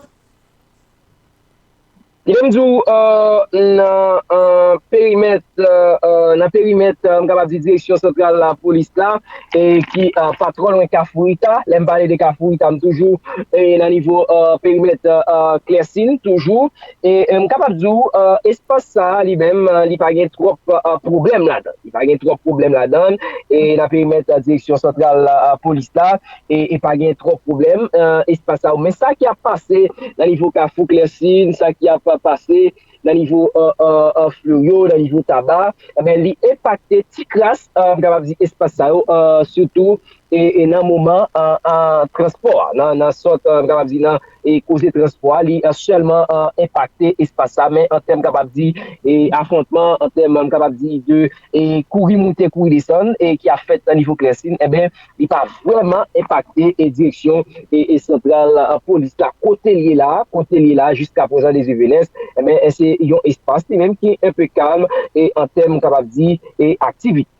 Kite m di w, eh, nan, eh, perimèt, euh, euh, nan perimèt, euh, m kapab di direksyon santral lapolis la, e ki, euh, pa twò lwen Kafou Rita. Lè m pale de Kafou Rita, m toujou, e nan nivo, euh, perimèt, euh, euh, Klèsin, toujou. E, euh, m kapab di w, euh, espas sa a li menm, euh, li pa gen twòp, euh, pwoblèm ladan. Li pa gen twòp pwoblèm ladan. E nan perimèt, euh, direksyon santral, euh, polis la, e, e pa gen twòp pwoblèm, euh, espas sa yo. Men sa ki ap pase nan nivo Kafou Klèsin, sa ki ap pase nan nivo, euh, euh, euh, Fleuryo, nan nivo Taba, enben, li enpakte ti kras, euh, m kapab di espas sa yo, euh, sitou, e, e nan moman, euh, euh, transpò a, nan, nan sòt, euh, m kapab di nan, e koze transpò a, li, euh, sèlman, euh, enpakte espas sa, men an tèm, m kapab di, e afwontman, an tèm, m kapab di, de, e kouri moute, kouri desann, e ki ap fèt nan nivo Klèsin, enben, li pa vrèman enpakte, e direksyon, e, e santral, a, polis la, kote l ye la, kote l ye la, jiska prezan, Désir Venès, enben, e se yon espas li menm ki enpe kalm, e an tèm, m kapab di, e aktivite.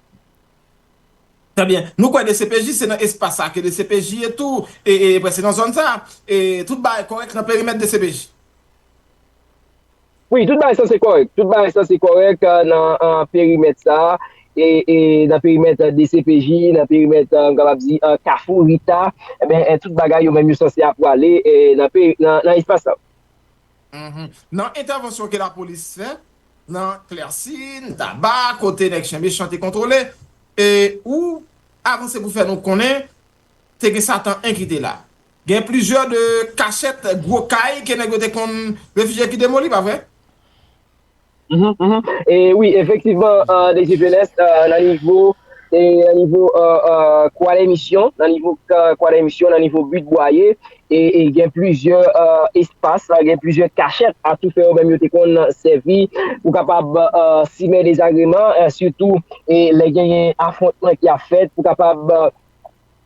Trè byen. Nou kwè D C P J, se nan espas sa ke D C P J ye tou, e, e prèske nan zòn sa, e tout bagay kòrèk nan perimèt D C P J. Wi, tout bagay sanse kòrèk. Tout bagay sanse kòrèk, euh, nan, euh, perimèt sa, e, e nan perimèt, euh, D C P J, nan perimèt, euh, m kapab di, euh, Kafou Rita, enben, e tout bagay yo menm yo sanse ap prale, e nan peri-, nan, nan espas sa. Mhm. Nan entèvansyon ke lapolis fè, nan Klèsin, Taba, kote nèg chen mechan te kontwole, e ou avanse pou fè nou konnen, te gen Satan en ki te la. Gen plizyè de kachèt, gwo kay ke nèg yo te konn refijye ki demoli, pa vre? Mhm, mhm. E wi, efektivman, euh, Désir Venès, euh, nan nivo, e nan nivo, euh, euh, Kwa Dèmisyon, nan nivo, euh, Kwa Dèmisyon, nan nivo But Bwaye, e, e gen plizyè, euh, espas, gen plizyè kachèt atoufè yo menm yo te konn sèvi pou kapab, euh, simen dezagreman, euh, sitou, e lè genyen afwontman ki ap fèt, pou kapab, euh,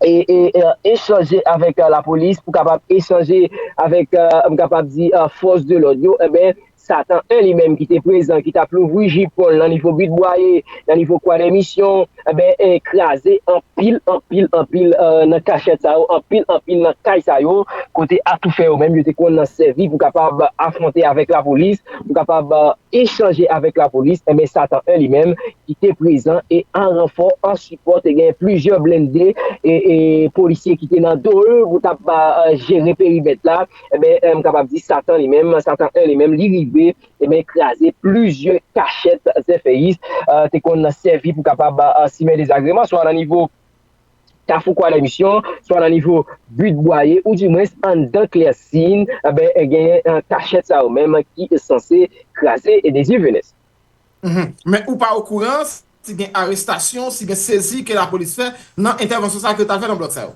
e, e, e, echanje avèk, euh, lapolis, pou kapab echanje avèk, euh, m kapab di, euh, fòs de lòd yo, enben, Satan en li menm ki te prezan, ki t ap louvri jipon l nan nivo But Bwaye, nan nivo Kwa Dèmisyon, enben, e kraze anpil, anpil, anpil, euh, nan kachèt sa yo, anpil, anpil nan kay sa yo, kote atoufè yo menm yo te konn sèvi pou kapab afwonte avèk lapolis, pou kapab, euh, echanje avèk lapolis, enben, Satan en li menm, ki te prezan e an ranfò, an sipò, te gen plizyè blende e, e polisye ki te nan do l pou t ap, euh, jere perimèt la. Enben, euh, m kapab di Satan li menm, Satan en li menm, li rive, enben, kraze plizyè kachèt zèfèyis, euh, te konn sèvi pou kapab, euh, simen dezagreman, swa nan nivo Kafou Kwa Dèmisyon, swa nan nivo But Bwaye, oudimwens anndan Klèsin, enben, genyen, euh, kachèt sa yo menm ki sanse kraze e Désir Venès. Mhm. Men ou pa okouran si gen arestasyon, si gen sezi ke lapolis fè nan entèvansyon sa ke yo t al fè nan blòk sa yo?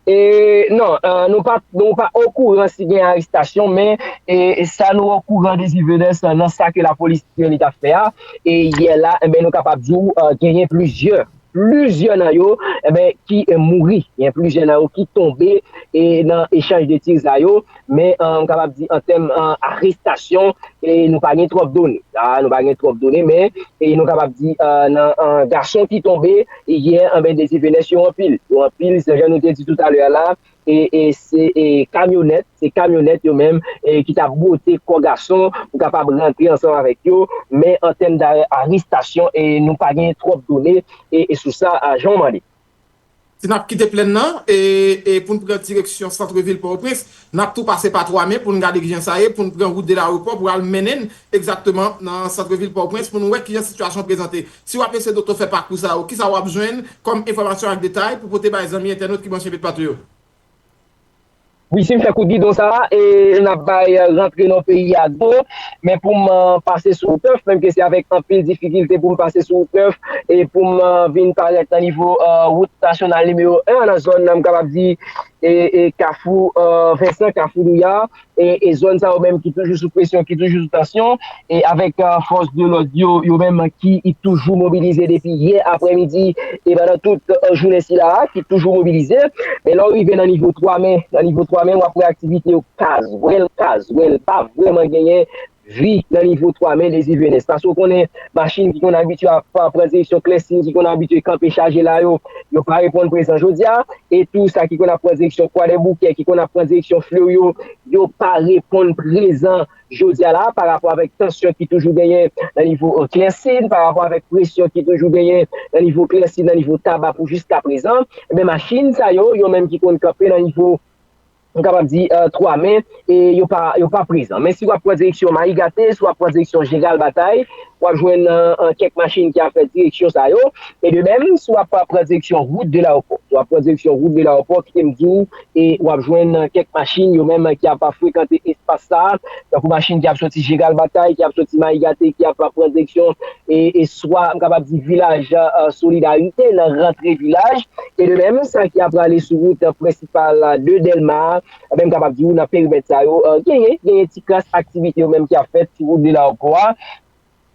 E, non, euh, nou pa, nou pa okouran si gen arestasyon, men, e, e sa nou okouran, Désir Venès, nan sa ke lapolis di li t ap fè a, e yè la, enben, nou kapab di w, euh, genyen plizyè, plizyè nan yo, enben, ki, euh, mouri. Gen plizyè nan yo ki tonbe, e nan echanj de tir sa yo, men, euh, m kapab di an tèm, euh, arestasyon, e nou pa gen twòp done. La, nou pa gen twòp done, men, e nou kapab di, euh, nan, euh, gason ki tonbe, e yè, enben, Désir Venès yo anpil. Yo anpil, se jan nou te di toutalè a la, e, e se, e kamyonèt, se kamyonèt yo menm, e ki t ap bwote kò gason pou kapab rantre ansanm avèk yo, men an tèm de arestasyon, e nou pa gen twòp done, e, e sou sa, a, jan w mande. Si n ap kite plèn nan, e, e pou n pran direksyon sant vil Pòtoprens, n ap tou pase pa Twamen pou n gade kijan sa ye, pou n pran wout de larepò pou al mennen n egzakteman nan sant vil Pòtoprens pou n wè kijan sitiyasyon prezante. Si w ap eseye doktè fè pakou sa yo, kisa w ap jwenn kòm enfòmasyon ak detay pou pote bay zanmi entènot ki branche Petpato yo? Wi, si m fè kout gidon sa a, e n ap bay, euh, rantre nan peyi a do, men pou m, euh, pase sou wout nèf, menm ke se avèk anpil difikilte pou m pase sou wout nèf, e pou m, euh, vin parèt nan nivo, euh, wout nasyonal nimewo en, nan zòn nan, m kapab di, e, e Kafou, euh, Vensan, Kafou Douya, e, e zòn sa yo menm ki toujou sou presyon, ki toujou sou tansyon, e avèk, euh, fòs de lòd yo, yo menm ki toujou mobilize depi yè aprèmidi e pandan tout, euh, jounen sila a, ki toujou mobilize. Men lè w rive nan nivo Twamen, nan nivo Twamen, w ap wè aktivite yo kazwèl, kazwèl, pa vrèman genyen vi nan nivo twa men Dezi Venès. Paske w konnen, machin ki konn abitye ap pran direksyon Klèsin, ki konn abitye kanpe chaje la yo, yo pa reponn prezan jodi a. E tou, sa ki konn ap pran direksyon Kwadèboukè, ki konn ap pran direksyon Fleryo, yo pa reponn prezan jodi a la, pa rapò avèk tansyon ki toujou genyen nan nivo Klèsin, pa rapò avèk presyon ki toujou genyen nan nivo Klèsin, nan nivo Taba pou jiska prezan. Ebyen, machin sa yo, yo menm ki konn kanpe nan nivo, m kapab di, twa men, e yo pa, yo pa prezan. Men si w ap pran direksyon Mayigate, si w ap pran direksyon Jeneral Batay, w ap jwenn kèk machin ki ap fè direksyon sa yo. E de menm, si w ap pran direksyon wout de Lawopò, si w ap pran direksyon wout de Lawopò, kite m di w, e w ap jwenn kèk machin yo menm ki ap frekante espas sa a, tankou machin ki ap soti Jeneral Batay, ki ap soti Mayigate, ki ap pran direksyon e, e swa, m kapab di, vilaj Solidarite, nan rantre vilaj, e de menm sa ki ap prale sou wout prensipal de Dèlma a, ebyen, m kapab di w nan perimèt sa yo, genyen, genyen ti kras aktivite yo menm ki ap fèt sou wout de Lawopò a.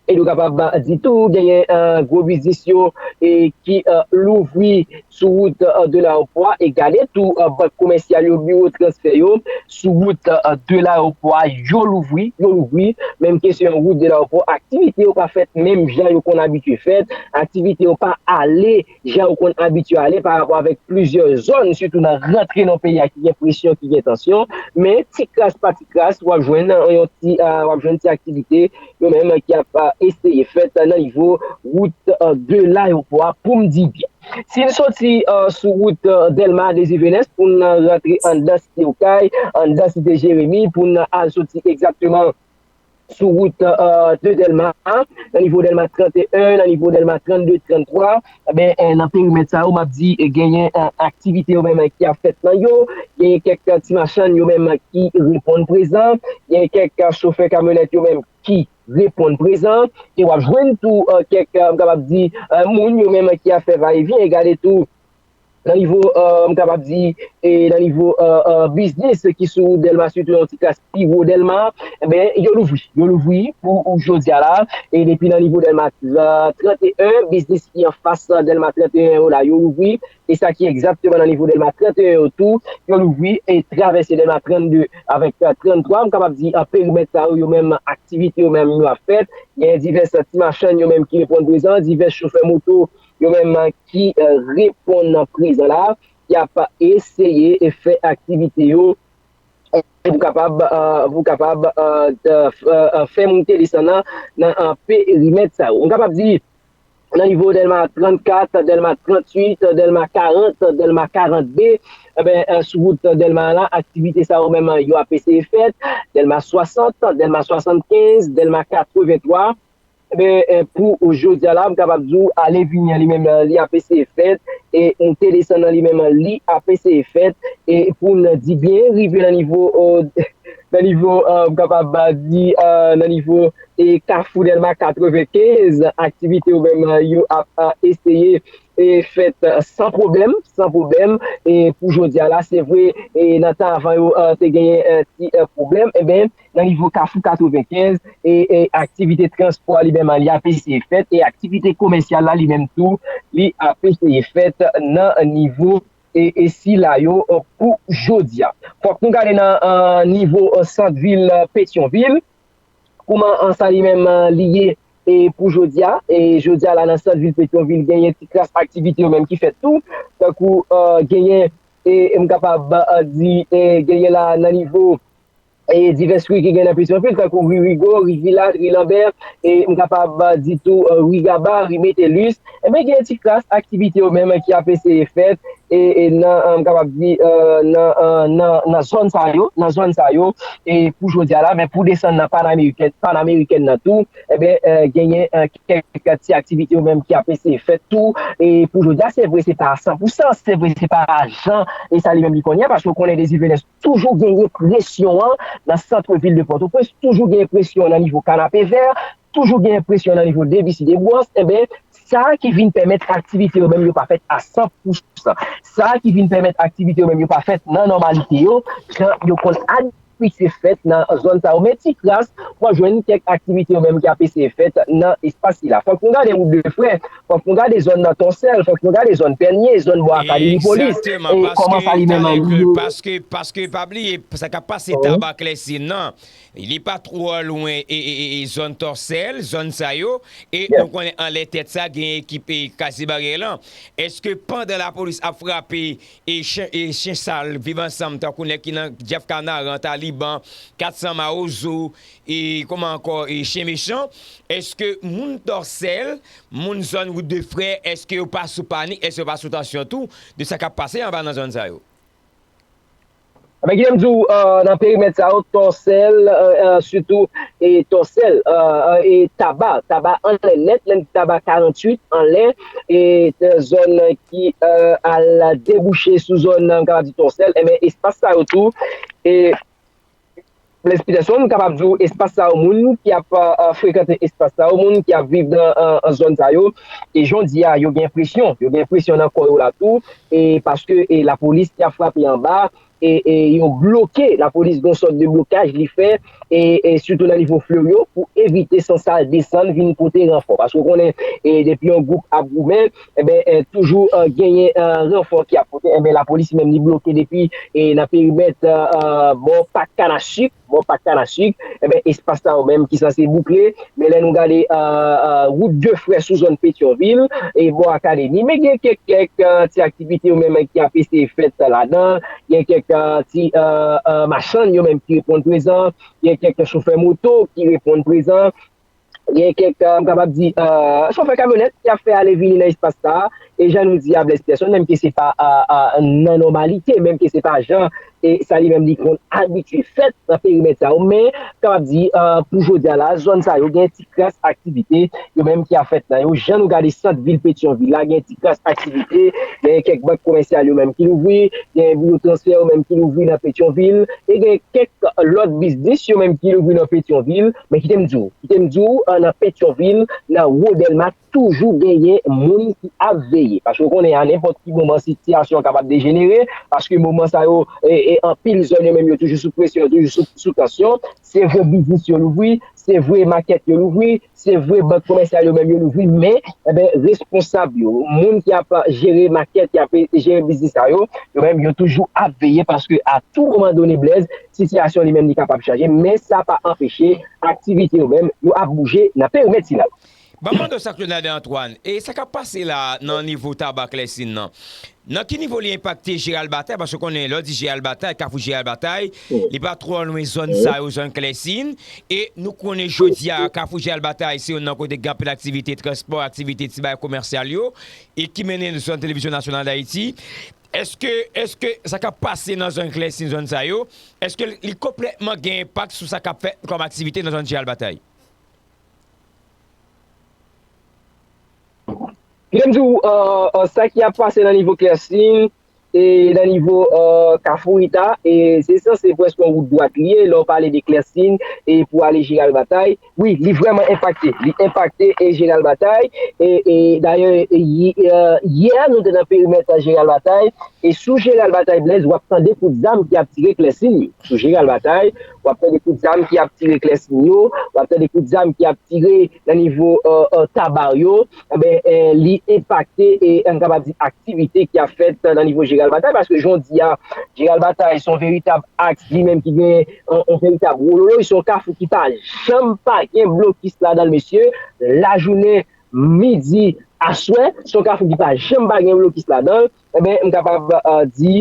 E nou kapab di tou, genyen gwo biznis yo e ki louvri sou wout de Lawopò a. E gade tou, bank komèsyal yo, biwo transfè yo, sou wout de Lawopò a, yo louvri, yo louvri. Menm ke se yon wout de Lawopò, aktivite yo pa fèt menm jan yo konn abitye fèt. Aktivite yo pa ale jan yo konn abitye ale pa rapò avèk plizyè zòn, sitou nan rantre nan peyi a ki gen presyon, ki gen tansyon. Men ti kras pa ti kras, w ap jwenn yon ti, w ap jwenn ti aktivite yo menm ki ap eseye fèt nan nivo wout de Lawopò a, pou m di byen. Si n soti sou wout Dèlma Dezi Venès pou n rantre anndan Site Okay, anndan Site Jeremi, pou n al soti egzakteman sou wout de Dèlma, nan nivo Dèlma trannteyen, nan nivo Dèlma trannde, tranntwa, ebyen, nan perimèt sa yo, m ap di, genyen aktivite yo menm ki ap fèt nan yo, genyen kèk ti machann yo menm ki reponn prezan, genyen kèk chofè kamyonèt yo menm ki reponn prezan, e w ap jwenn tou kèk, m kapab di, moun yo menm ki ap fè vayevyen, e gade tou nan nivo, m kapab di, e nan nivo biznis ki sou Dèlma, sitou yon ti klas pi wo Dèlma, ebyen, yo louvri, yo louvri pou jodi a la, e depi nan nivo Dèlma trannteyen, biznis ki anfas Dèlma trannteyen yo la, yo louvri, e sa ki egzakteman nan nivo Dèlma trannteyen yo tou, yo louvri, e travèse Dèlma trannde avèk tranntwa, m kapab di, perimèt sa yo, yo menm, aktivite yo menm, yo ap fèt, gen divès ti machann yo menm ki reponn prezan, divès chofè moto yo menm ki reponn prezan la, y ap eseye fè aktivite yo pou kapab, pou kapab fè moute desann nan, nan perimèt sa yo. M kapab di, nan nivo Dèlma trannkat, Dèlma tranntuit, Dèlma karant, Dèlma karannde, ebyen, sou wout Dèlma la, aktivite sa yo menm yo ap eseye fèt, Dèlma swasant, Dèlma swasannkenz, Dèlma katrevenntwa, Ebyen, pou jodi a la, m kapab di w, ale vini an li menm, li ap eseye fèt, e moute desann nan li menm, li ap eseye fèt, e pou n di byen, rive nan nivo, nan nivo, m kapab di, nan nivo, e Kafou Dèlma katrevenkenz, aktivite yo menm, yo ap eseye e fèt san pwoblèm, san pwoblèm, e pou jodi a la, se vre, e nan tan avan yo, te genyen ti pwoblèm, ebyen, nan nivo Kafou katrevenkenz, e, e aktivite transpò a li menm li ap eseye fèt, e aktivite komèsyal la li menm tou, li ap eseye fèt nan nivo e, e sila yo pou jodi a. Fòk nou gade nan nivo sant vil Petyonvil, kouman sa li menm li ye e pou jodi a. E jodi a la nan sant vil Petyonvil genyen ti kras aktivite yo menm ki fèt tou, tankou genyen e m kapab di, e genyen la nan nivo e divès ri ki gen nan Petyonvil, tankou ri Rigo, ri Vilaj, ri Lanbè, e m kapab di tou ri Gaba, ri Metellus. Ebyen, gen ti kras aktivite yo menm ki ap eseye fèt, e, e nan, m kapab di, nan, nan, nan zòn sa yo, nan zòn sa yo, e pou jodi a la, men pou desann nan Panamerikèn, Panamerikèn nan tou, ebyen, genyen kèk ti aktivite yo menm ki ap eseye fèt tou, e pou jodi a, se vre, se pa a san pou san, se vre, se pa a jan, e sa li menm li konnen, paske w konnen Dezi Venès toujou genyen presyon an nan sant vil de Pòtoprens, toujou genyen presyon nan nivo Kanapevè, toujou genyen presyon nan nivo Debisi Debwans, ebyen, sa ki vin pèmèt aktivite yo menm yo pa fèt a san pou san. Sa ki vin pèmèt aktivite yo menm yo pa fèt nan nòmalite yo, jan yo konn piti fèt nan zòn sa yo. Men ti kras, w ap jwenn kèk aktivite yo menm ki ap eseye fèt nan espas sila. Fòk nou gade Wout de Frè, fòk nou gade zòn nan Tonsèl, fòk nou gade zòn Pènye, zòn Bò Akademi Polis. Egzakteman, e kòman sa li menm li yo. Paske, paske pa bliye, sa k ap pase Taba Klèsin nan, li pa twò lwen e, e, e, e zòn Tòsèl, zòn sa yo, e nou konnen anlè tèt sa gen ekip e Kase Baryè lan. Èske pandan lapolis ap frape e chen, e chen sal Viv Ansanm, tankou nèg ki nan Jeff Kanaran, Taliban, Kat San Mawozo, e kòman ankò, e chen mechan, èske moun Tòsèl, moun zòn Wout de Frè, èske yo pa sou panik, èske yo pa sou tansyon tou de sa k ap pase anba nan zòn sa yo? Ebyen, kite m di w, nan perimèt sa yo, Tòsèl, sitou, e Tòsèl, e Taba, Taba anlè nèt, lè m di Taba karanntuit anlè, e zòn ki al debouche sou zòn, m kapab di Tòsèl, ebyen, espas sa yo tou, e Blaise Peterson, m kapab di w, espas sa yo, moun ki ap frekante espas sa yo, moun ki ap viv nan zòn sa yo, e jodi a, yo gen presyon, yo gen presyon nan kò yo la tou, e paske e lapolis ki ap frape anba, e, e yo bloke, lapolis gen yon sòt de blokaj li fè, e, e sitou nan nivo Fleuryo, pou evite san sal desann vin pote ranfò. Paske w konnen, e depi yon gwoup ap goumen, enben, e, toujou, e, genyen, e, ranfò ki ap pote. Enben, lapolis menm li bloke depi, e, nan perimèt, e, e, bò Pak Kanasik, bò Pak Kanasik, enben, espas sa yo menm ki sanse boukle, men lè nou gade, e, e, Wout de Frè sou zòn Petyonvil, e bò Akademi, men gen kèk, kèk, e, ti aktivite yo menm ki ap eseye fèt ladan, gen kèk, e, ti, e, e, machann yo menm ki reponn prezan, gen kèk chofè moto ki reponn prezan, gen kèk, e, m kapab di, e, chofè kamyonèt ki ap fè ale vini nan espas sa a, e jan nou di a Blaise Peterson, menm ke se pa, e, e, nan nòmalite, menm ke se pa jan, e sa li menm li konn abitye fèt nan perimèt sa yo, men, m kapab di, e, pou jodi a la, zòn sa yo gen ti kras aktivite, yo menm ki ap fèt nan yo, jan nou gade sant vil Petyonvil la, gen ti kras aktivite, gen kèk bank komèsyal yo menm ki louvri, gen biwo transfè yo menm ki louvri nan Petyonvil, e gen kèk lòt biznis yo menm ki louvri nan Petyonvil, men kite m di w, kite m di w, e, nan Petyonvil, nan Wo Dèlma, toujou genyen moun ki ap veye. Paske w konnen a nenpòt ki moman sitiyasyon an kapab dejenere, paske moman sa yo, e, e anpil zòn yo menm yo toujou sou presyon, yo toujou sou, sou tansyon. Se vre biznis yo louvri, se vre makèt yo louvri, se vre bank komèsyal yo menm yo louvri, men, enben, responsab yo, moun ki ap jere makèt, ki ap jere biznis sa yo, yo menm yo toujou ap veye paske a tou moman done Blaise, sitiyasyon li menm li kapab chanje, men sa pa anpeche aktivite yo menm yo ap bouje nan perimèt sila. Ban m mande w sa, Claude Nader Antoine, e sa k ap pase la nan nivo Taba Klèsin nan? Nan ki nivo li enpakte Jeral Batay? Paske w konnen, lè w di Jeral Batay, Kafou Jeral Batay, li pa twò lwen zòn sa yo, zòn Klèsin. E nou konnen jodi a, Kafou Jeral Batay, se youn nan kote gen anpil aktivite transpò, aktivite ti bagay komèsyal yo, e ki mennen nou zòn Televizyon Nasyonal d Ayiti. Èske, èske sa k ap pase nan zòn Klèsin, zòn sa yo, èske li konplètman gen enpak sou sa k ap fèt kòm aktivite nan zòn Jeral Batay? Kite m di w, e, e, sa ki ap pase nan nivo Klèsin, e nan nivo, e, Kafou Rita, e se sanse prèske yon wout dwat li ye, lè w pale de Klèsin, e pou ale Jeral Batay, wi, li vrèman enpakte. Li enpakte, e Jeral Batay, e, e dayè, e, yè, e, yè, nou te nan perimèt Jeral Batay, e sou Jeral Batay, Blaise, w ap tande kout zam ki ap tire Klèsin yo. Sou Jeral Batay, w ap tande kout zam ki ap tire Klèsin yo, w ap tande kout zam ki ap tire nan nivo, e, e, Taba yo, enben, e, li enpakte, e, n kapab di, aktivite ki ap fèt nan nivo Jeral Batay, paske jodi a, Jeral Batay se yon veritab aks li menm ki gen yon, yon veritab wololoy, se yon kafou ki pa janm pa gen blokis ladan l, mesye, lajounen, midi, aswè, se yon kafou ki pa janm pa gen blokis ladan l, enben, m kapab, e, di,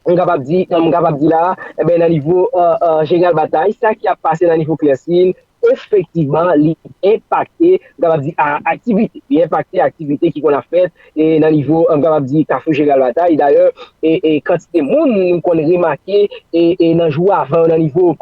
m kapab di, m kapab di la, enben, nan nivo, e, e, Jeneral Batay, sa ki ap pase nan nivo Klèsin, efektivman, li enpakte, m kapab di, a, aktivite. Li enpakte aktivite ki konn ap fèt, e, nan nivo, e, m kapab di, Kafou Jeneral Batay. Dayè, e, e, kantite moun nou konn remake, e, e, nan jou avan yo nan nivo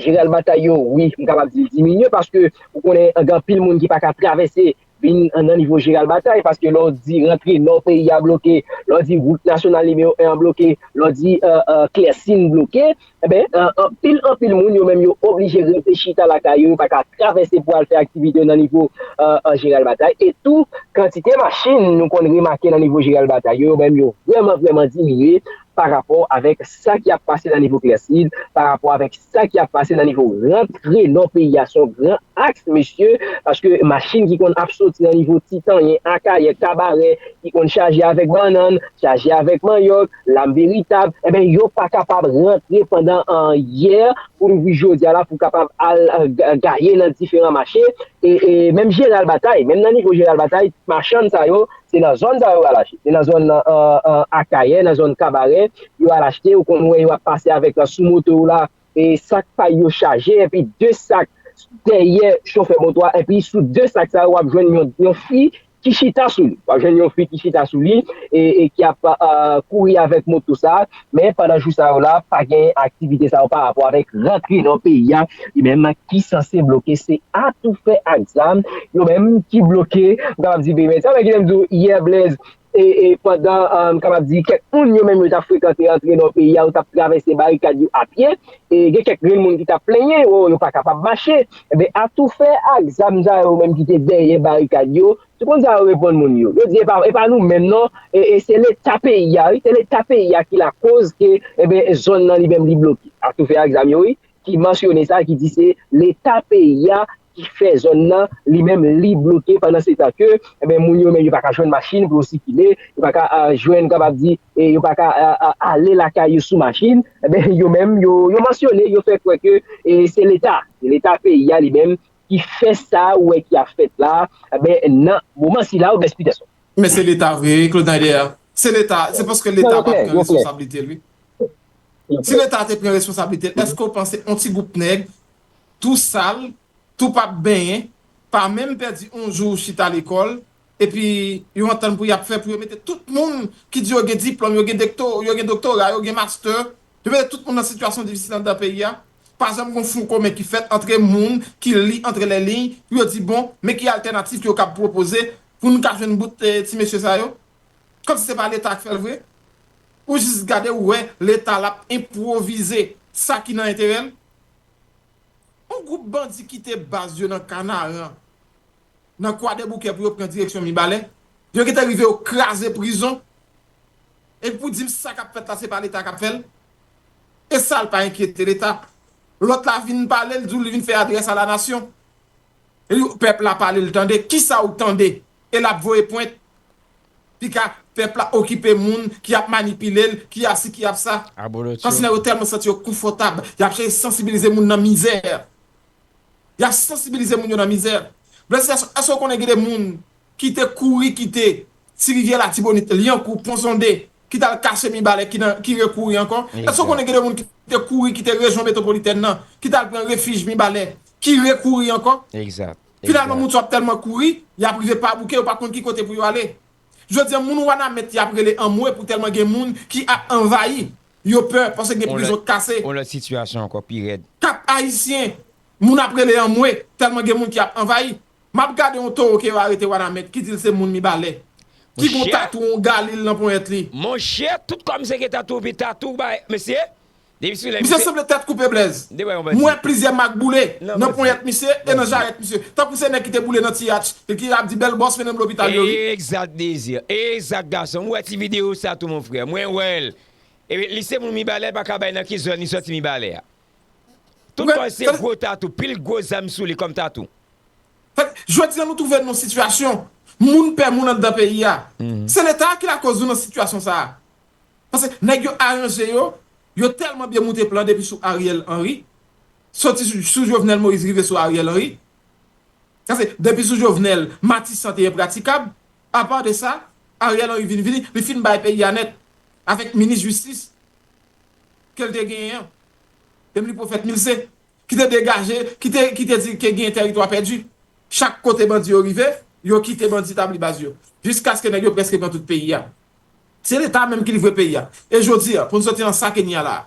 Jeneral Batay yo, wi, m kapab di l diminye, paske ou konnen, gen anpil moun ki pa ka travèse vin nan nivo Jeneral Batay, paske lè w di rantre nò peyi a bloke, lè w di wout nasyonal nimewo en an bloke, lè w di, e, e, Klèsin bloke, enben, e, anpil, anpil moun yo menm yo oblije rete chita lakay yo, yo pa ka travèse pou al fè aktivite yo nan nivo, e, e, Jeneral Batay. E tou, kantite machin nou konn remake nan nivo Jeneral Batay yo, yo menm yo vrèman, vrèman diminye. pa rapò avèk sa ki ap pase nan nivo Klèsid, pa rapò avèk sa ki ap pase nan nivo rantre nò peyi a. Se yon gran aks, mesye, paske machin ki konn ap soti nan nivo Titanyen, Akayè, Kabarè, ki konn chaje avèk bannann, chaje avèk manyòk, lam veritab, enben, yo pa kapab rantre pandan, ah, yè pou rive jodi a la, pou kapab al, ah, ga-, gaye nan diferan mache. E, e menm Jeneral Batay, menm nan nivo Jeneral Batay, machann sa yo, se nan zòn sa yo al achte. Se nan zòn, ah, ah, Akayè, nan zòn Kabarè, yo al achte. Ou konn wè yo ap pase avèk, ah, sou moto yo la, e sak pay yo chaje, epi de sak dèyè chofè moto a, epi sou de sak sa yo, w ap jwenn yon, yon fi ki chita sou li. W ap jwenn yon fi ki chita sou li, e, e ki ap, ah, kouri avèk moto sa a. Men pandan jou sa yo la, pa gen aktivite sa yo pa rapò avèk rantre nan peyi a, li menm ki sanse bloke. Se atoufè ak zam, yo menm ki bloke, m kapab di, peyi Ayiti. Sa fè ki menm di w yè, Blaze, e, e pandan, ah, m kapab di, kèk moun yo menm yo t ap frekante rantre nan peyi a, yo t ap travèse barikad yo a pye, e gen kèk grenn moun ki t ap plenyen, o, yo pa kapab mache. Enben, atoufè ak zam sa yo menm ki te dèyè barikad yo, Ou konn sa yo reponn moun yo. Yo di, e pa, e pa nou menm non, e, e se Leta peyi a, wi. Se Leta peyi a ki lakoz ke, enben, zòn nan li menm li bloke. Atoufè ak zam yo, wi, ki mansyone sa, ki di se Leta peyi a ki fè zòn nan li menm li bloke pandan se tan ke, enben, moun yo menm yo pa ka jwenn machin pou yo sikile, yo pa ka, ah, jwenn, kapab di, e yo pa ka, ah, ah, ale lakay yo sou machin, enben, yo menm, yo, yo mansyone, yo fè kwè ke, e se Leta, se Leta peyi a li menm ki fè sa ou wè ki ap fèt la, enben, nan moman sila, ou Blaise Peterson. Men se Leta vre, Claude Naider. Se Leta, se paske Leta pa pran responsablite l, wi. Si Leta te pran responsablite l, èske w panse yon ti gwoup nèg, tou sal, tou p ap benyen, pa menm pèdi yon jou chita lekòl, epi yo antann pou y ap fè pou yo mete tout moun ki di yo gen diplòm, yo gen dekto-, yo gen doktora, yo gen mastè, yo mete tout moun nan sitiyasyon difisil anndan peyi a. Pa janm gon fwon komen ki fèt antre moun ki li antre lè liy pou yo di, bon, men ki altènativ ke yo kab pwopoze pou nou ka jwenn bout, eh, ti mesye sa yo. Kòmsi se pa Leta k fè l vre. Ou jis gade, ou wè Leta l ap enpwovize sa ki nan enterè l. Yon gwoup bandi kite baz yo nan Kanaran, nan Kwadèboukè pou yo pran direksyon Mibalè. Yo gentan rive, yo kraze prizon. Epi pou di m sa k ap fèt la, se pa Leta k ap fè l? E sa l pa enkyete Leta? Lòt la vin pale, l di w li vin fè adrès a la nasyon. E li, pèp la pale, l tande. Kisa w tande? E l ap voye pwent. Pika pèp la okipe moun ki ap manipile l, ki ap si, ki ap sa. Abolotyo. Paske nèg yo tèlman santi yo konfòtab, y ap chèche sansibilize moun nan mizè. Y ap sansibilize moun yo nan mizè. Blaise, èske, èske w konnen gen de moun ki te kouri kite Ti Rivyè Latibonit, Lyankou, Pon Sonde, ki t al kache Mibalè, ki nan, ki rekouri ankò? Èske w konnen gen de moun ki te kouri kite rejyon metwopolitèn nan, ki t al pran refij Mibalè, ki rekouri ankò? Finalman, moun sa yo ap tèlman kouri, y ap rive pa bouke, yo pa konn ki kote pou yo ale. Jodi a, moun Wanament y ap rele anmwe pou tèlman gen moun ki ap anvayi. Yo pè, paske gen prizon k kase. Yon lòt sitiyasyon ankò pi rèd. Kap Ayisyen, moun ap rele anmwe, tèlman gen moun ki ap anvayi. M ap gade yon towo ke yo arete Wanament, ki di l se moun Mibalè. Ki gon tatou yon galil nan ponyèt li. Monchè, tout kòm se gen tatou, pi tatou, bay, mesye. Depi sou lè, misye sanble tèt koupe, Blaise. M wè plizyè mak boule nan ponyèt misye e nan jarèt misye. Tankou se nèg ki te boule nan T H, ki ap di bèl bòs mennen m lopital yo, wi. Egzak, Désir. Egzak, gason. M wè ti videyo sa tou, mon frè. Mwen wè l. E li se moun Mibalè, l pa ka bay nan ki zòn li sòti Mibalè a. Tout kò se gwo tatou, pil gwo zam sou li kòm tatou. Fèt, jodi a nou twouve n nan sitiyasyon, moun pè moun anndan peyi a. Se Leta a ki lakoz nou nan sitiyasyon sa a. Paske nèg yo aranje yo, yo tèlman byen moute plan depi sou Ariel Henry, soti sou, sou Jovenel Moïse rive sou Ariel Henry. Paske depi sou Jovenel, Matisan te enpratikab. Apa de sa, Ariel Henry vin vini, li fin bay peyi a nèt avèk minis jistis ke l te genyen an. Emily Prophète Milcé, ki te degaje, ki te, ki te di ke gen tèritwa pèdi. Chak kote bandi yo rive, yo kite bandi tabli baz yo. Jiskaske nèg yo prèske pran tout peyi a. Se Leta menm ki livre peyi a. E jodi a, pou n soti nan sa ke n ye a la a,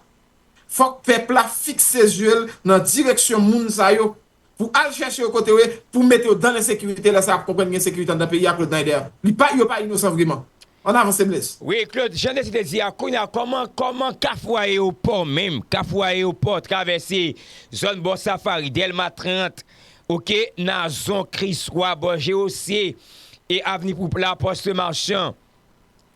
fòk pèp la fikse zye l nan direksyon moun sa yo, pou al chèche yo kote yo ye, pou mete yo dan lensekirite, lè sa y ap konprann gen sekirite anndan peyi a, Claude Naider. Li pa, yo pa inosan vreman. Ann avanse, Blaise. Wi, Claude, jan Désir te di a, kounye a, kòman, kòman Kafou Ayewopò menm, Kafou Ayewopò, travèse zòn Bò Safari, Dèlma trant, oke, Nazon, Kriswa, Bò Jewosye, e Avni Poupla, Pòs Lemachan,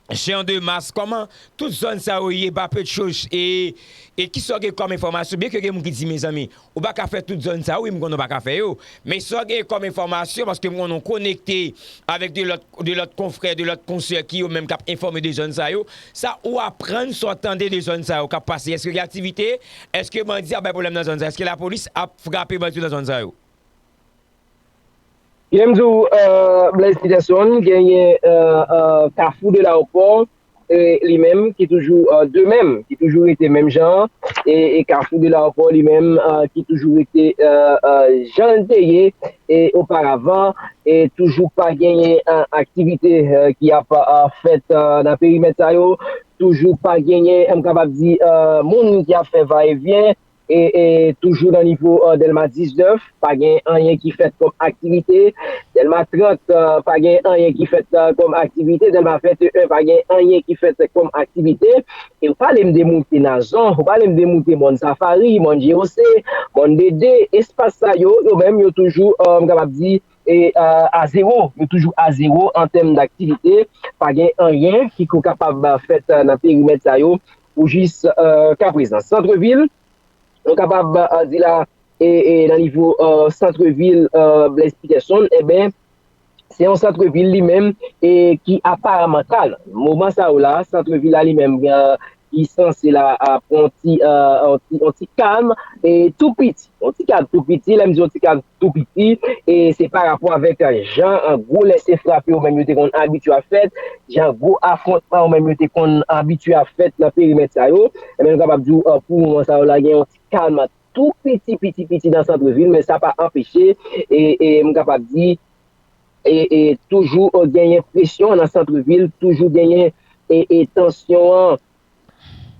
Champ de Mars, kòman tout zòn sa yo ye, Bapetchos, e, e kisa w gen kòm enfòmasyon? Byen ke gen moun ki di, mezanmi, ou pa ka fè tout zòn sa yo, wi, m konnen w pa ka fè yo. Men sa w gen kòm enfòmasyon, paske m konnen w konekte avèk de lòt, de lòt konfrè, de lòt konsè ki yo menm k ap enfòme de zòn sa yo. Sa ou aprann, sa w tande de zòn sa yo k ap pase? Èske gen aktivite? Èske bandi ap bay pwoblèm nan zòn sa yo? Èske lapolis ap frape bandi yo nan zòn sa yo? Jan m di w, euh, Blaise Peterson, genyen, euh, euh, Kafou de Lawopò, e li menm ki toujou, euh, de menm, ki toujou rete menm jan an, e, e Kafou de Lawopò li menm, euh, ki toujou rete, euh, euh, jan l te ye, e oparavan, e toujou pa genyen, euh, aktivite, euh, ki ap, euh, fèt, euh, nan perimèt sa yo, toujou pa genyen, m kapab di, euh, moun ki ap fè va e vyen, e, e toujou nan nivo, euh, Dèlma diznèf, pa gen anyen ki fèt kòm aktivite. Dèlma trant, euh, pa gen anyen ki fèt, euh, kòm aktivite. Dèlma venteyen, pa gen anyen ki fèt kòm aktivite. E ou pale m de moute Nazon, ou pale m de moute Mòn Safari, Mòn G O C, Mòn Dede, espas sa yo, yo menm, yo toujou, euh, m kapab di, e, euh, a zewo. Yo toujou a zewo an tèm daktivite. Pa gen anyen ki ko kapab, euh, fèt, euh, nan perimèt sa yo pou jis, euh, ka prezan. Santrevil, nou kapab, euh, di la, e, e nan nivo, euh, santrevil, euh, Blaise Peterson, enben, se yon santrevil li menm, e ki aparaman kalm. Moman sa yo la, santrevil la li menm, euh, ki sanse la, a, pran yon ti, euh, yon ti, yon ti kalm, e tou piti. Yon ti kalm tou piti, lè m di yon ti kalm tou piti, e se pa rapò avèk, euh, jan, euh, gwo lèse frape yo menm yo te konn abitye ap fèt, jan gwo afwontman yo menm yo te konn abitye ap fèt nan perimèt sa yo. Enben, nou kapab di w, euh, pou moman sa yo la, gen yon ti kalm tou piti, piti, piti nan santrevil, men sa pa anpeche, e, e m kapab di, e, e toujou, euh, genyen presyon nan santrevil, toujou genyen, e, e tansyon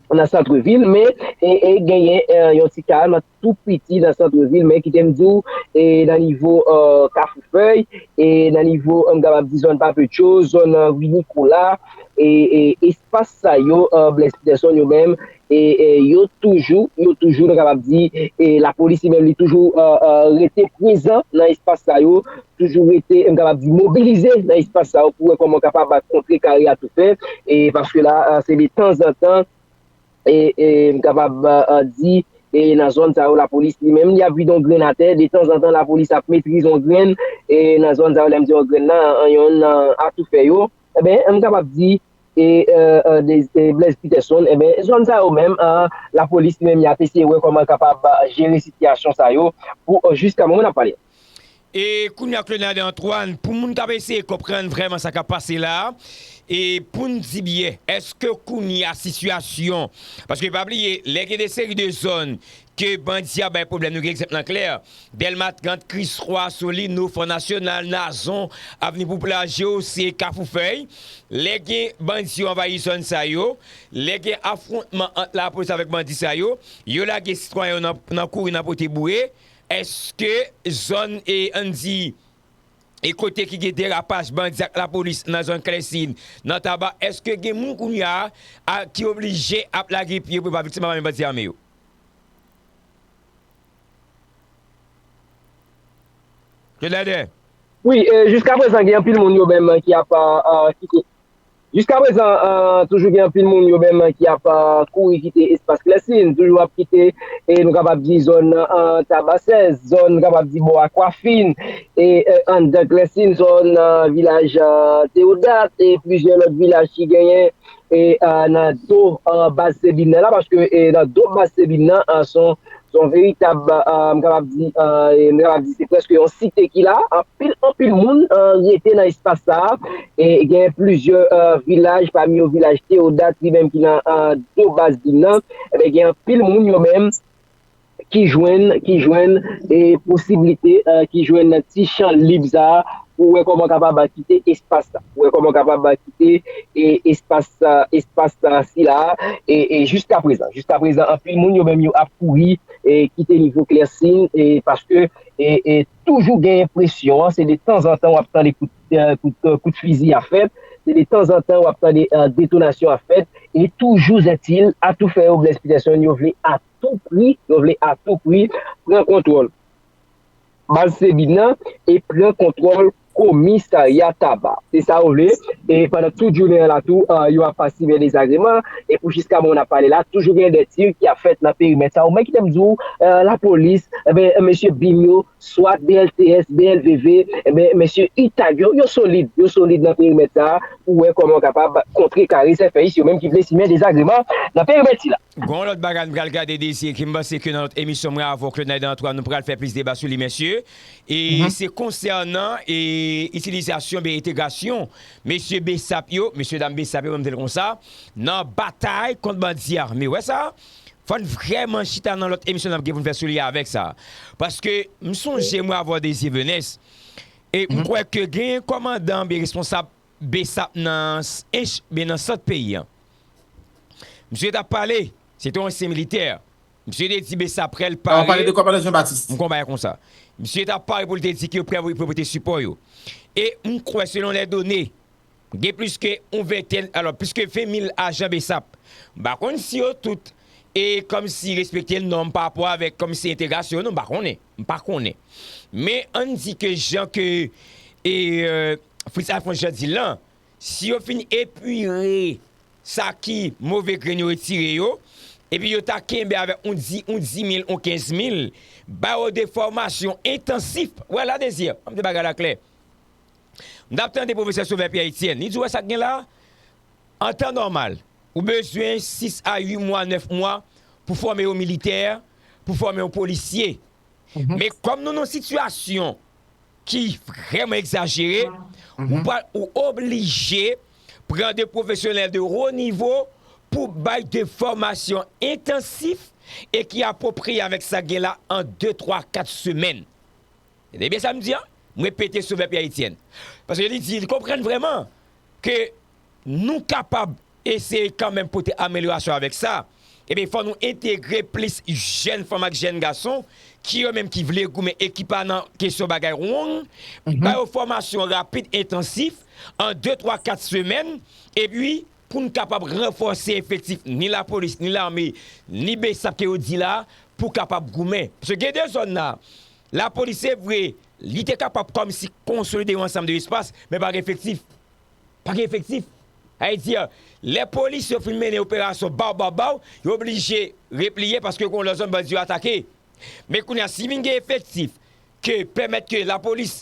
an nan santrevil, men, e, e genyen, euh, yon ti kalm tou piti nan santrevil, men kite m di w, e nan nivo, euh, Kafou Fèy, e nan nivo, euh, m kapab di zòn Papetcho, zòn, euh, Ri Nikola, e, e espas sa yo, euh, Blaise Peterson yo menm, e, e yo toujou, yo toujou, nou kapab di, e lapolis li menm li toujou, euh, euh, rete prezan nan espas sa yo, toujou rete, m kapab di, mobilize nan espas sa yo pou wè kòman kapab kontrekare atoufè, e paske la, euh, se de tanzantan, e, e m kapab, euh, di, e nan zòn sa yo, lapolis li menm, li ap vide yon grenn atè, de tanzantan, lapolis ap metrize yon grenn, e nan zòn sa yo, lè m di yon grenn nan, yon nan atoufè yo, enben, m kapab di, e, euh, euh, de, de Blaise Peterson, enben, zòn sa yo menm, euh, lapolis li menm, y ap eseye wè kòman kapab, euh, jere sitiyasyon sa yo pou, euh, jiska moman n ap pale. E kounye a, Claude Nader Antoine, pou moun k ap eseye konprann vrèman sa k ap pase la, e pou n di byen, èske kounye a sitiyasyon, paske pa bliye, lè gen de seri de zòn ke bandi ap bay pwoblèm, nou gen egzanp nan klè, Dèlma trant, Kris Rwa, Solino, Fò Nasyonal, Nazon, Avni Poupla, G O C, Kafou Fèy, lè gen bandi yo anvayi zòn sa yo, lè gen afwontman ant lapolis avèk bandi sa yo, yo lage sitwayen yo nan, nan kouri, nan pote boure, èske zòn, e, ann di, e kote ki gen derapaj bandi ak lapolis nan zòn Klèsin, nan Taba, èske gen moun kounye a, a, ki oblije ap lage pye pou yo pa viktim a men bandi ame yo? Claude Nader. Wi, e, jiska prezan, gen anpil moun yo menm ki ap, a, a, kite. Jiska prezan, a, toujou gen anpil moun yo menm ki ap, a, kouri kite espas Klèsin, toujou ap kite, e, nou kapab di zòn, a, Tabasès, zòn, nou kapab di bò Akwafin, e, e, anndan Klèsin, zòn, a, vilaj, a, Teodat, e plizyè lòt vilaj ki genyen, e, a, nan do, a, baz Sebin nan la, paske, e, nan do baz Sebin nan, a, se yon, se yon veritab, a, m kapab di, a, e, m kapab di se prèske yon site ki la, anpil, anpil moun, a, rete nan espas sa a, e gen plizyè, a, vilaj, pami yo vilaj Teodat li menm ki nan, a, do baz Sebin nan, enben gen anpil moun yo menm, ki jwenn, ki jwenn, e, posiblite, e, ki jwenn nan ti chan lib sa a, pou wè kòman kapab kite espas sa, pou wè kòman kapab kite, e, espas sa, espas sa sila a, e, e jiska prezan, jiska prezan, anpil moun yo menm yo ap kouri, e, kite nivo Klèsin, e, paske, e, e, toujou gen enpresyon an, se de tanzantan w ap tande kout, e, kout, e, kout fizi ap fèt, se de tanzantan w ap tande, e, detonasyon ap fèt, e toujou zètil, atoufè yo, Blaise Peterson, yo vle a tou pri, yo vle a tou pri pran kontwòl baz Sebin nan e pran kontwòl komisarya Taba. Se sa yo vle. E pandan tout jounen an la tou, eh, yo ap pastive dezagreman. E pou jiska moman n ap pale la, toujou gen de tir ki ap fèt nan perimèt sa. Ou menm kite m di w, eh, lapolis, enben, mesye bim yo, swat, B L T S, B L V V, enben, mesye itag yo, yo solid. Yo solid nan perimèt sa a. Pou wè kòman yo kapab kontrekare sèfèyis yo menm ki vle simen dezagreman nan perimèt sila. Gon lòt bagay m pral gade, Désiré, ke m panse ke nan lòt emisyon mwen avè w, Claude Naïdan Antoine, nou pral fè plis deba sou li, mesye. E se konsènan e itilizasyon, ben, entegrasyon mesye Bessap yo, mesye dam Bessap yo, ban m di l konsa, nan batay kont bandi ame. Wè sa? Fò n vrèman chita nan lòt emisyon n ap gen pou n fè sou li avèk sa. Paske m sonje mwen avè w, Désiré Venès, e m kwè ke gen kòmandan, ben, responsab Bessap nan s- Ench, ben, nan sant peyi a. Misye t ap pale, se te yon ansyen militè. Misye te di Bessap prè l pare. Ou pale de kòmandan Jean Baptiste. M konn bagay konsa. Misye t ap pare pou l te di ke yo prè pou, pou pote sipò yo. E m kwè, selon lè done, gen plis ke yon ventèn, alò, plis ke ven mil ajan Bessap. M pa konn si yo tout e kòmsi respekte nòm pa rapò avèk kòmsi entegrasyon yo, non, m pa konnen. M pa konnen. Men ann di ke jan ke e, euh, Fritz Alphonse Jean di l lan, si yo fin epire sa ki move grenn yo retire yo, epi yo ta kenbe avèk yon di, yon di mil, yon kenz mil, ba yo de fòmasyon entansif. Wè la, Désiré, an m di bagay la klè. M t ap tande pwofesè Sauveur Pierre Etienne, li di, wè sa k gen la, an tan nòmal, ou bezwen sis a uit mwa, nèf mwa pou fòme yon militè, pou fòme yon polisye. Men kòm nou nan yon sitiyasyon ki vrèman egzajere, ou pral, ou oblije pran de pwofesyonèl de wo nivo pou bay de fòmasyon entansif e ki apwopriye avèk sa k gen la an de, twa, kat semèn. Tande byen sa m di an? M repete, Sauveur Pierre Etienne. Paske li di, li konprann vrèman ke nou kapab eseye kanmenm pote amelyorasyon avèk sa. Ebyen, fò nou entegre plis jèn fanm ak jèn gason ki yo menm ki vle goumen e ki pa nan kesyon bagay wrong, ba yo fòmasyon rapid, entansif, an de, twa, kat semèn, epi pou n kapab ranfòse efektif ni lapolis, ni lame, ni Bessap ke yo di la, pou kapab goumen. Paske gen de zòn la, lapolis, se vre, li te kapab kòmsi konsolide yon ansanm de espas, men pa gen efektif. Pa gen efektif. Sa vle di, lè polis yo fin mennen operasyon baw, baw, baw, yo oblije repliye paske gon lòt zòn bandi yo atake. Men kounye a, si vin gen efektif ke pèmèt ke lapolis